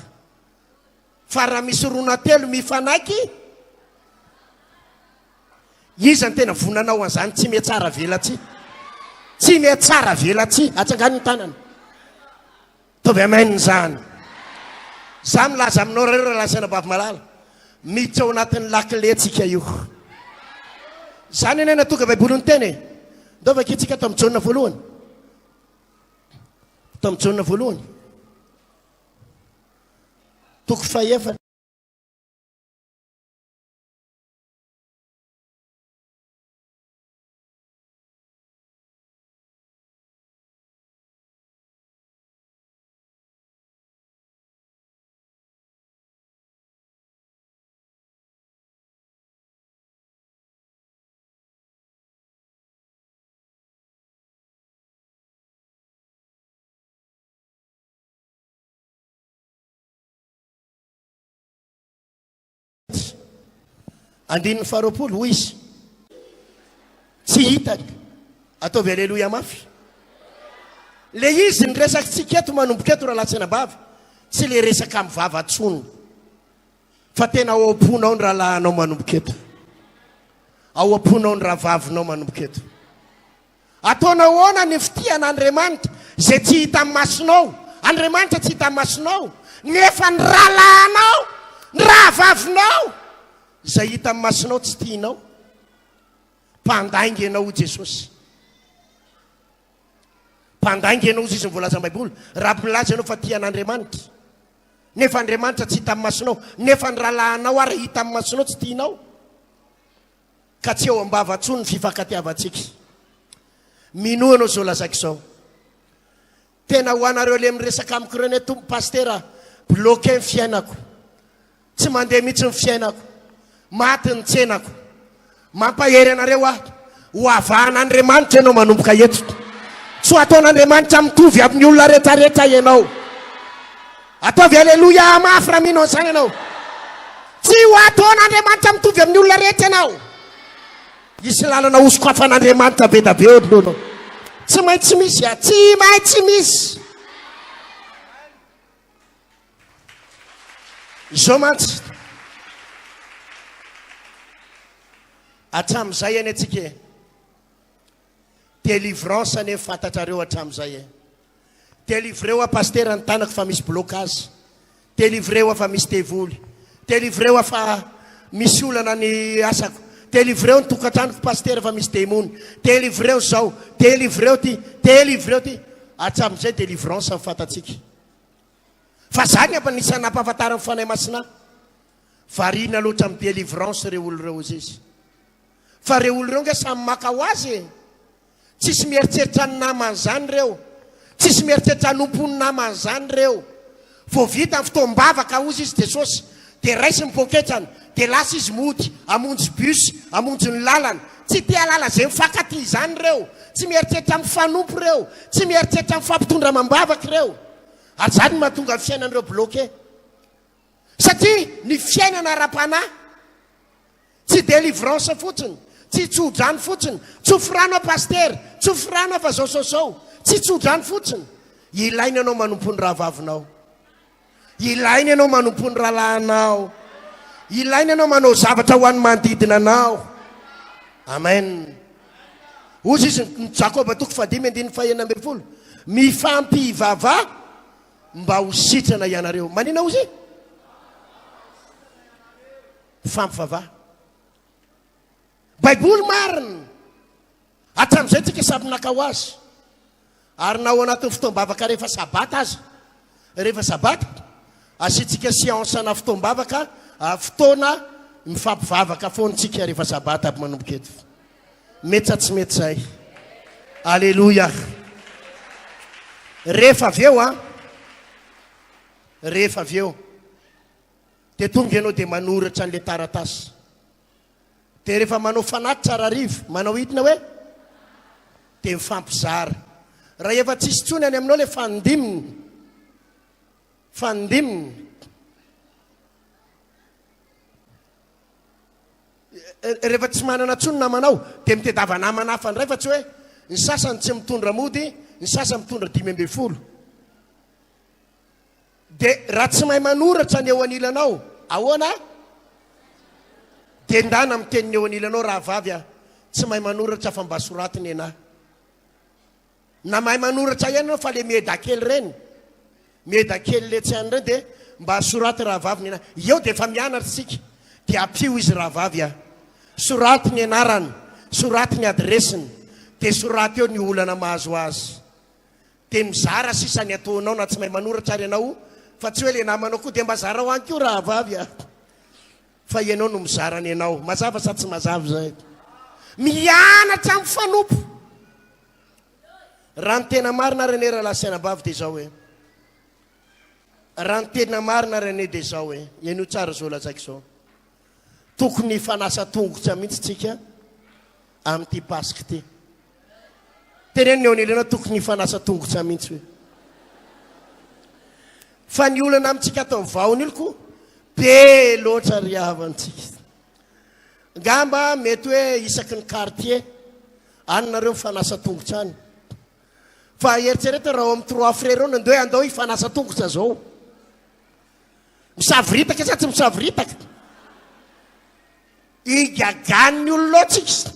Fa raha misy roa na telo mifanaiky, Iza no tena vonanao an'izany tsy mihatsara velatsihy? Tsy mihatsara velatsihy. Atsangano ny tanana. Ataovy amen izany. Za milaza aminao reo rahalahy sy anabavy malala, miditra ao anatin'ny lakile tsika io. Zany anie natonga Baiboly niteny e. Ndao vakintsika ato amin'ny Jaona voalohany. Ato amin'ny Jaona voalohany. Toko fahefatra. Andininy faharoapolo, hoy izy, Tsy hitany. Ataovy aleloia mafy. Le izy ny resakitsika eto manomboka eto rahalahy sy anabavy, tsy le resaka amin'ny vava tsony. Fa tena ao am-ponao ny rahalahinao manomboka eto. Ao am-ponao ny rahavavinao manomboka eto. Ataonao ahoana ny fitia an'Andriamanitra izay tsy hita amin'ny masonao? Andriamanitra tsy hita amin'ny masonao, nefa ny rahalahinao, ny rahavavinao izay hita amin'ny masonao tsy tianao. Mpandainga ianao hoy Jesosy. Mpandainga ianao hoy izy ny voalazan'ny Baiboly, raha milaza ianao fa tia an'Andriamanitra. Nefa Andriamanitra tsy hita amin'ny masonao, nefa ny rahalahinao ary hita amin'ny masonao tsy tianao. Ka tsy eo am-bava intsony ny fifankatiavantsika. Minoa ianao izao lazaiko izao. Tena ho anareo le miresaka amiko ireny hoe tompo pasitera bloqué ny fiainako. Tsy mandeha mihitsy ny fiainako. Maty ny tsenako. Mampahery anareo aho. Ho avahan'Andriamanitra ianao manomboka eto. Tsy ho ataon'Andriamanitra mitovy amin'ny olona rehetrarehetra ianao. Ataovy aleloia mafy raha mino an'izany ianao. Tsy ho ataon'Andriamanitra mitovy amin'ny olona rehetra ianao. Hisy lalana hosokafan'Andriamanitra be da be eo anoloanao. Tsy maintsy misy a, tsy maintsy misy. Izao mantsy, hatramin'izay anie tsika e, délivrance anie fantatrareo hatramin'izay e. Delivreo aho pasitera ny tanako fa misy blocage. Delivreo aho fa misy devoly. Delivreo aho fa misy olana ny asako. Delivreo ny tokantranoko pasitera fa misy demony. Delivreo zao, delivreo ty, delivreo ty. Hatramin'izay delivrance ny fantatsika. Fa zany ampa nisy nampahafantaran'ny Fanahy Masina ahy. Variana loatra amin'ny delivrance ireo olona ireo hozy izy. Fa ireo olona ireo nge samy maka ho azy e. Tsisy mieritreritra ny namany zany reo. Tsisy mieritreritra hanompo ny namany zany reo. Vao vita ny fotoam-bavaka hozy izy Jesosy dia raisiny ny poketrany dia lasa izy mody hamonjy bus hamonjy ny lalana. Tsy te hahalala izay mifankatia izany reo. Tsy mieritreritra mifanompo reo. Tsy mieritreritra mifampitondra amam-bavaka ireo. Ary zany no mahatonga ny fiainan'ireo bloqué. Satria ny fiainana ara-panahy Tsy délivrance fotsiny, tsy tso-drano fotsiny, tsofy rano aho pasitera, tsofy rano aho fa zao sao zao, tsy tso-drano fotsiny. Ilaina ianao manompo ny rahavavinao. Ilaina ianao manompo ny rahalahinao. Ilaina ianao manao zavatra ho an'ny manodidina anao. Amen. Hozy izy ny Jakoba toko fahadimy andininy fahenina ambin'ny folo. Mifampivavaha mba ho sitrana ianareo. Manina hozy? Mifampivavaha. Baiboly marina. Hatramin'izay tsika samy naka ho azy. Ary na ao anatin'ny fotoam-bavaka rehefa sabata aza. Rehefa sabata, asiantsika séance na fotoam-bavaka, ah, fotoana mifampivavaka foana tsika rehefa sabata aby manomboka eto. Mety sa tsy mety zay? Alléluia. Rehefa avy eo an, rehefa avy eo Dia tonga ianao dia manoratra an'ilay taratasy. Dia rehefa manao fanatitra Rariva, manao inona hoe? Dia mifampizara. Raha efa tsisy intsony any aminao ilay fanindiminy, fanindiminy, rehefa tsy manana intsony namanao, dia mitedava namana hafa indray fa tsy hoe ny sasany tsy mitondra mody, ny sasany mitondra 15. Dia raha tsy mahay manoratra ny eo anilanao, ahoana? Dia ndana miteny ny eo anilanao, rahavavy a, tsy mahay manoratra fa mba soraty nenah. Na mahay manoratra ihany ianao fa le mieda kely ireny, mieda kely le tsy any ireny dia mba soraty rahavavy nenah. Eo dia efa mianatra isika, dia ampio izy rahavavy a. Soraty ny anarany, soraty ny adiresiny, dia soraty eo ny olana mahazo azy. Dia mizara sisa ny ataonao na tsy mahay manoratra ary ianao fa tsy hoe le namanao koa dia mba zarao any koa rahavavy a! Fa ianao no mizara ny anao. Mazava sa tsy mazava izay? Mianatra mifanompo. Raha ny tena marina ary anie rahalahy sy anabavy dia izao hoe raha ny tena marina ary anie dia izao hoe henoy tsara izao lazaiko izao. Tokony hifanasa tongotra mihitsy tsika amin'ity Paska ity. Teneno ny eo anilanao tokony hifanasa tongotra mihitsy hoe. Fa ny olana amintsika ato amin'ny vahona io ko be loatra ry havantsika. Ngamba mety hoe isaky ny quartier any nareo mifanasa tongotra any. Fa eritrereto raha ao amin'ny trois frères ao nandeo hoe andao hifanasa tongotra zao. Misavoritaka sa tsy misavoritaka? Igagan'ny olona ao tsika.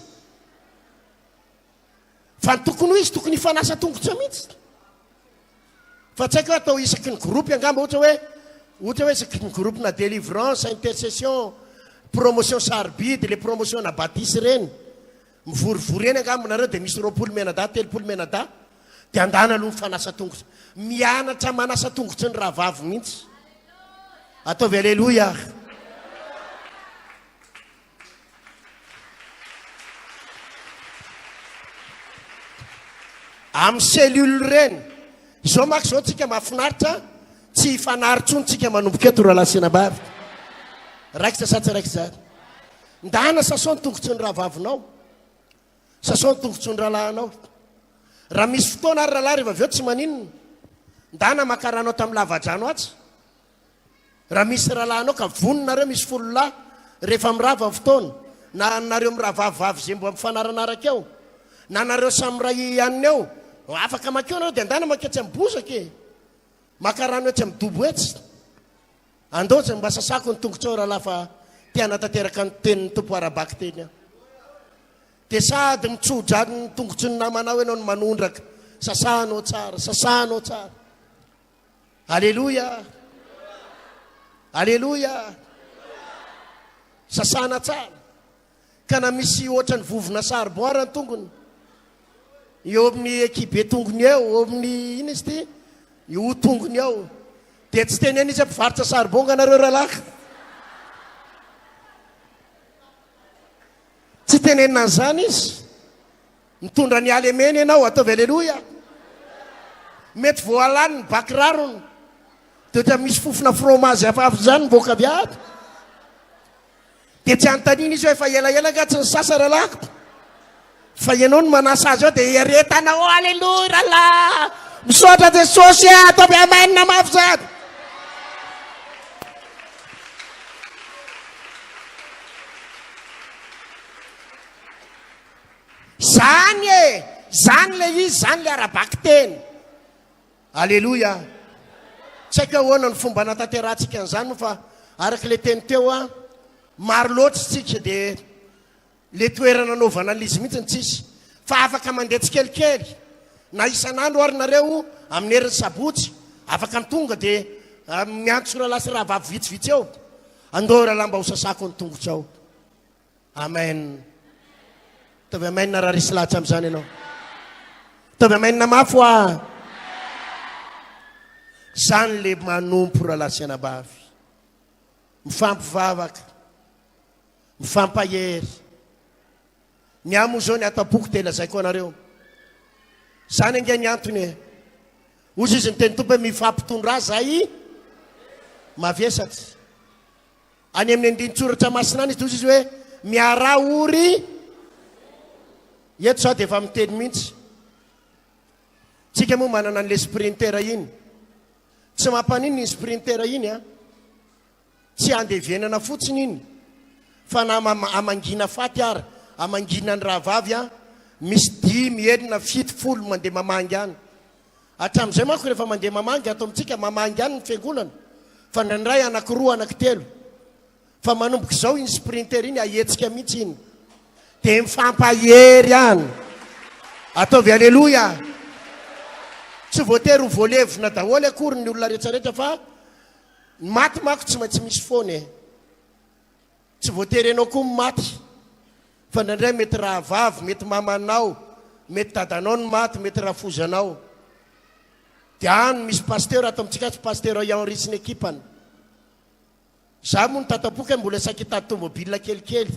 Fa ny tokony ho izy tokony hifanasa tongotra mihitsy. Fa tsy haiko hoe atao isaky ny groupe angamba ohatra hoe ohatra hoe isaky ny groupe na délivrance, intercession, promotion sarobidy, le promotion na batisse ireny. Mivorivory eny angamba nareo dia misy 20 mianadahy, 30 mianadahy dia andana aloha mifanasa tongotra. Mianatra manasa tongotry ny rahavavy mihitsy. Ataovy aleloia ary. Amin'ny cellule ireny. Izao manko izao tsika mahafinaritra, tsy hifanary intsony tsika manomboka eto rahalahy sy anabavy. Raikitra sa tsy raikitra izany? Ndana sasao ny tongotry ny rahavavinao. Sasao ny tongotry ny rahalahinao. Raha misy fotoana ary rahalahy rehefa avy eo tsy maninona. Ndana maka rano ato amin'ny lavadrano atsy. Raha misy rahalahinao ka vonona nareo misy fololahy rehefa mirava ny fotoana, na nareo mirahavavivavy izay mba mifanaranaraka eo, na nareo samy miray ihanina eo, afaka makeo nareo dia andana maketsy amin'ny bozaka e! Maka rano etsy amin'ny dobo etsy. Andao izay mba sasako ny tongotrao rahalahy fa te hanatanteraka ny tenin'ny Tompo ara-bakiteny aho. Dia sady mitsodrano ny tongotry ny namanao ianao no manondraka. Sasanao tsara, sasanao tsara. Aleloia! Aleloia! Sasana tsara. Ka na misy ohatran'ny vovona charbon ara ny tongony, eo amin'ny ekibe tongony eo, eo amin'ny ina izy ity? Io tongony eo. Dia tsy teneno izy hoe mpivarotra charbon nga nareo rahalahy. Tsy tenenina an'izany izy. Mitondra ny halemena ianao, ataovy aleloia. Mety voalany ny ba kirarony. Dia ohatran'ny misy fofona fromage hafahafa izany mivoaka avy ato. Dia tsy anontaniana izy hoe efa elaela angaha tsy nisasa rahalahiko. Fa ianao no manasa azy ao dia iaretana ao, aleloia rahalahy. Misaotra Jesosy a, ataovy amen mafy izany. Zany e! Zany le izy, zany le ara-bakiteny. Aleloia! Tsy haiko ahoana ny fomba anatanterahantsika an'izany moa fa araka ilay teny teo an, maro loatra isika dia le toerana anaovana an'izy mihitsy no tsisy. Fa afaka mandeha tsikelikely na isan'andro ary nareo amin'ny herin'ny sabotsy, afaka tonga dia miantso rahalahy sy rahavavy vitsivitsy eo. Andao rahalahy mba ho sasako ny tongotrao. Amen. Ataovy amen raha resy lahatra amin'izany ianao. Ataovy amen mafy hoa. Zany le manompo rahalahy sy anabavy. Mifampivavaka. Mifampahery. Ny ahy moa zao ny ato am-poko dia lazaiko anareo. Zany ange ny antony e. Hozy izy ny teny Tompo hoe mifampitondrà zay mavesatra. Any amin'ny andinin-tsoratra masina any izy dia hoy izy hoe miaraha ory. Eto za dia efa miteny mihitsy. Tsika moa manana an'ilay sprinter iny. Tsy mampaninona iny sprinter iny a. Tsy andevenana fotsiny iny. Fa na amangiana faty ara, amangiana ny rahavavy a, misy dimy, enina, fito, folo mandeha mamangy any. Hatramin'izay manko rehefa mandeha mamangy ato amintsika, mamangy ihany ny fiangonana fa indraindray anakiroa, anakitelo. Fa manomboka izao iny sprinter iny ahetsika mihitsy iny. Dia mifampahery ihany. Ataovy aleloia. Tsy voatery ho voalevina daholo akory ny olona rehetrarehetra fa ny maty manko tsy maintsy misy foana e. Tsy voatery ianao koa no maty fa indraindray mety rahavavy, mety mamanao, mety dadanao no maty, mety rafozanao. Dia any misy pasteur ato amintsika ato, pasteur Henri sy ny ekipany. Za moa ny tatapoka mbola saika hitady tomobile kelikely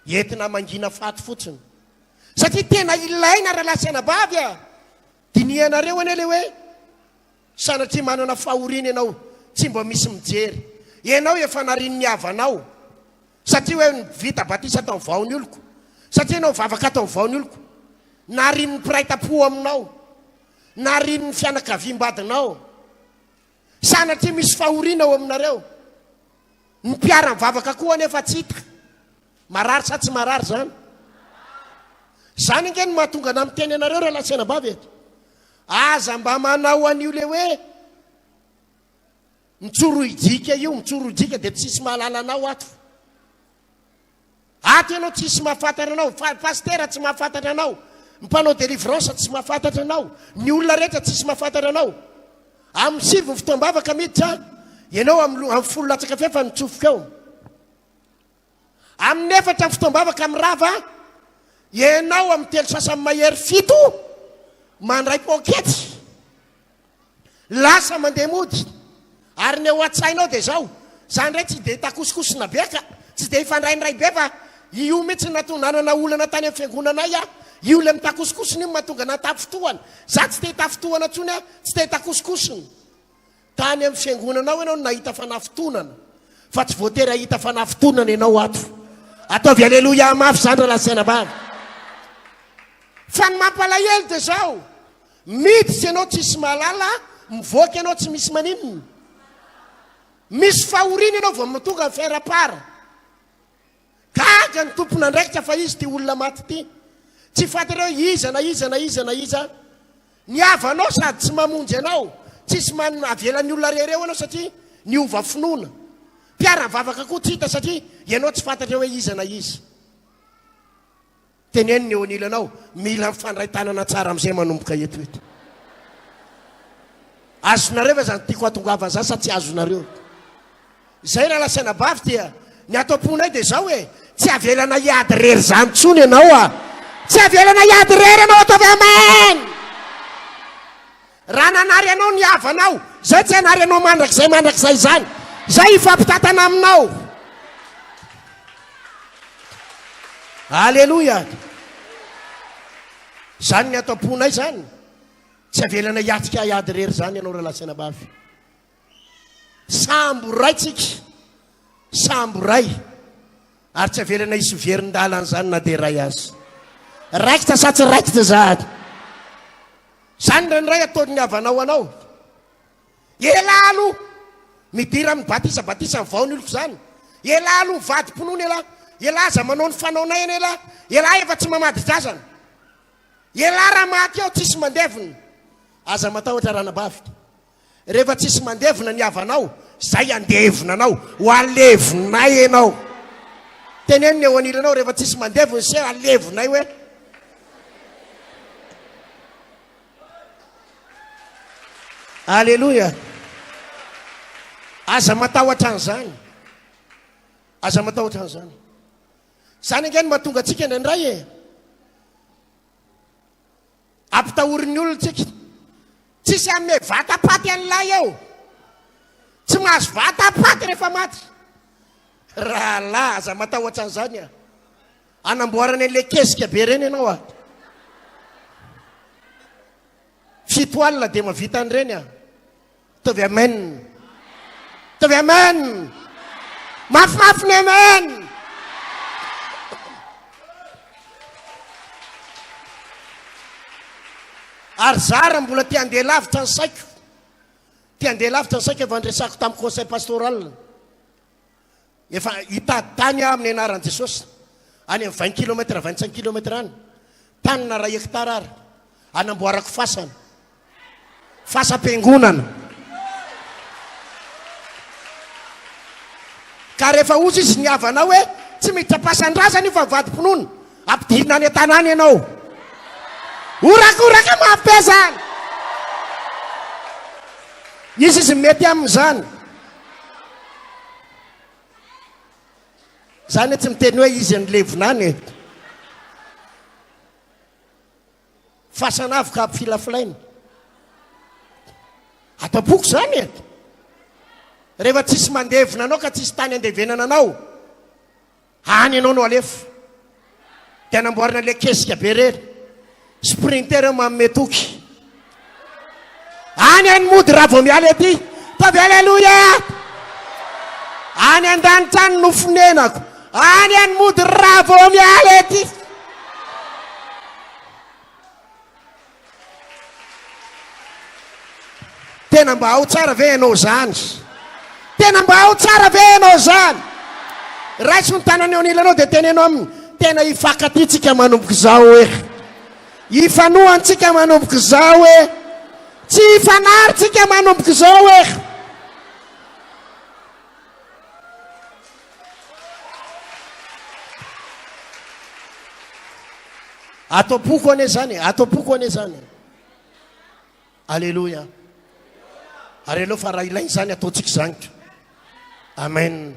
entina mangina faty fotsiny. Satria tena ilaina rahalahy sy anabavy a! Dinihanareo anie le hoe Sanatria manana fahoriana ianao, tsy mba misy mijery. Ianao efa narian'ny havanao, satria hoe vita batisa tao vaony oloko, satria ianao mivavaka tao vaony oloko. Narian'ny mpiray tampo aminao, narian'ny fianakaviam-badinao. Sanatria misy fahoriana ao aminareo. Ny mpiara-mivavaka koa anefa tsy hita. Marary sa tsy marary izany? Izany ange no mahatonga anà miteny anareo rahalahy sy anabavy eto. Aza mba manao an'io le hoe mitsorohijika io, mitsorohijika dia tsisy mahalala anao ato. Ato ianao tsisy mahafantatra anao, fa pasitera tsy mahafantatra anao, mpanao délivrance tsy mahafantatra anao, ny olona rehetra tsisy mahafantatra anao. Amin'ny sivy ny fotoam-bavaka miditra, ianao amin'ny amin'ny folo latsaka fefany mitsofoka eo. Amin'ny efatra ny fotoam-bavaka mirava, ianao amin'ny telo sasany mahery fito mandray pokety. Lasa mandeha mody. Ary ny ao an-tsainao dia izao, za indray tsy dia hitakosokosona be ka, tsy dia hifandraindray be fa io mihitsy no nahatonga nanana olana tany amin'ny fiangonanay aho, io ilay mitakosokosona io no mahatonga anah tafintohana. Za tsy te hitafintohana intsony aho, tsy te hitakosokosona. Tany amin'ny fiangonanao ianao no nahita fanafintohnana, fa tsy voatery hahita fanafintohnana ianao ato. Ataovy aleloia mafy izany rahalahy sy anabavy. Fa ny mampalahelo dia izao, Miditra ianao tsisy mahalala, mivoaka ianao tsy misy maninona. Misy fahoriana ianao vao tonga ny faire part. Gaga ny tompon'andraikitra fa izy ity olona maty ity. Tsy fantatrao hoe iza na iza na iza na iza. Ny havanao sady tsy mamonjy anao, tsisy man avelan'ny olona rery eo ianao satria niova finoana. Mpiara-mivavaka koa tsy hita satria ianao tsy fantatra hoe iza na iza. Teneno ny eo anilanao, mila mifandray tanana tsara amin'izay manomboka eto eto. Azonareo ve zany tiako hatongavana zany sa tsy azonareo? Izay rahalahy sy anabavy dia ny ato am-ponay dia izao e, tsy avelana hiady rery zany tsony ianao a! Tsy avelana hiady rery ianao ataovy amen! Raha nanary anao ny havanao, zay tsy hanary anao mandrakizay mandrakizay izany. Zay hifampitantana aminao. Aleloia. Zany ny ato am-ponay zany. Tsy avelana hiatrika hiady irery zany ianao rahalahy sy anabavy. Sambo ray tsika. Sambo ray. Ary tsy avelana hisy verin-dalana izany na dia iray aza. Raikitra sa tsy raikitra izany? Izany indraindray ataon'ny havanao anao. Elah aloha midira amin'ny batisa, batisa vao ny oloko izany. Elah aloha mivadi-pinoana elah. Elah aza manao ny fanaonay anie elah. Elah efa tsy mamadi-drazana. Elah raha maty eo tsisy mandevina. Aza matahotra ranabavy. Rehefa tsisy mandevina ny havanao, zay handevina anao, ho alevinay enao. Teneno ny eo anilanao rehefa tsisy mandevina se alevinay hoe. Aleloia. Aza matahotra an'izany. Aza matahotra an'izany. Izany ange no mahatonga antsika indraindray e. Ampitahorin'ny olona tsika. Tsisy hanome vata-paty an'ilay eo. Tsy mahazo vata-paty rehefa maty. Rahalahy, aza matahotra an'izany a. Anamboarana an'ilay kesika be ireny ianao a. Fito alina dia mavita an'ireny a. Ataovy amen. Ataovy amen. Mafimafy ny amen. Ary za raha mbola te handeha lavitra ny saiko, te handeha lavitra ny saiko efa niresako tamin'ny conseil pastoral. Efa hitady tany aho amin'ny anaran'i Jesosy, any amin'ny vingt kilomètre, vingt cinq kilomètre any, tany na iray hectare ary, hanamboarako fasana. Fasam-piangonana. Ka rehefa hozy izy ny havanao hoe tsy miditra am-pasan-drazana io fa mivadi-pinoana, ampidirina any an-tanàna ianao. Horakoraka mafy be izany. Izy izy mety amin'izany. Zany tsy miteny hoe izy ny levona any e. Fasana avy ka ampifilafilaina. Ato am-poko izany e. Rehefa tsisy mandevona anao ka tsisy tany andevenana anao, any ianao no alefa. Dia anamboarana ilay kesika be irery. Sprinter eo manome toky. Any any mody raha vao miala ety. Ataovy aleloia! Any an-danitra any no fonenako. Any any mody raha vao miala ety. Tena mba ao tsara ve ianao zany? Tena mba ao tsara ve ianao zany? Raiso ny tanana eo anilanao dia teneno aminy, tena hifankatia tsika manomboka izao eh. Hifanohantsika manomboka izao eh. Tsy hifanary tsika manomboka izao eh. Ato am-poko anie izany e, ato am-poko anie izany e. Aleloia. Ary aleo fa raha ilaina izany ataontsika izany ko. Amen.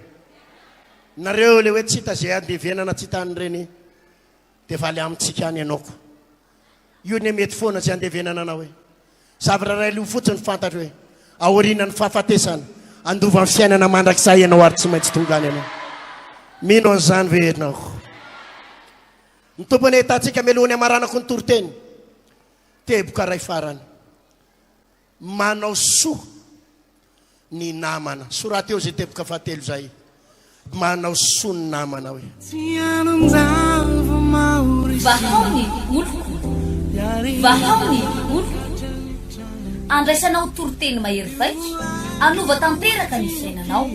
Nareo le hoe tsy hita izay andevenana tsy hita an'ireny dia valy amintsika any ianao ko. Io anie mety foana izay andevenana anao e. Zavatra iray aloha fotsiny fantatro hoe aorianan'ny fahafatesana handova ny fiainana mandrakizay ianao ary tsy maintsy tonga any ianao. Mino an'izany ve ianao? Ny Tompo anie hitantsika mialohan'ny hamaranako ny toriteny. Teboka iray farany. Manao soa ny namana. Soraty eo izay teboka fahatelo izay. Manao soa ny namana hoe. Vahao ny oloko. Vahao ny oloko. Andraisanao toriteny mahery vaika, hanova tanteraka ny fiainanao.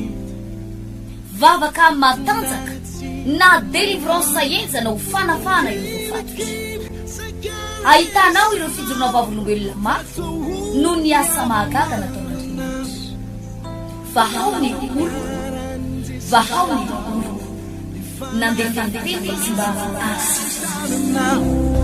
Vavaka matanjaka na délivrance henjana ho fanafahana ireo voafatotra. Ahitanao ireo fijoroana vavolombelona mafy noho ny asa mahagaga nataon'Andriamanitra. Vahao ny oloko, vahao ny oloko. Nandefa ny teny izy mba hahasitrana azy.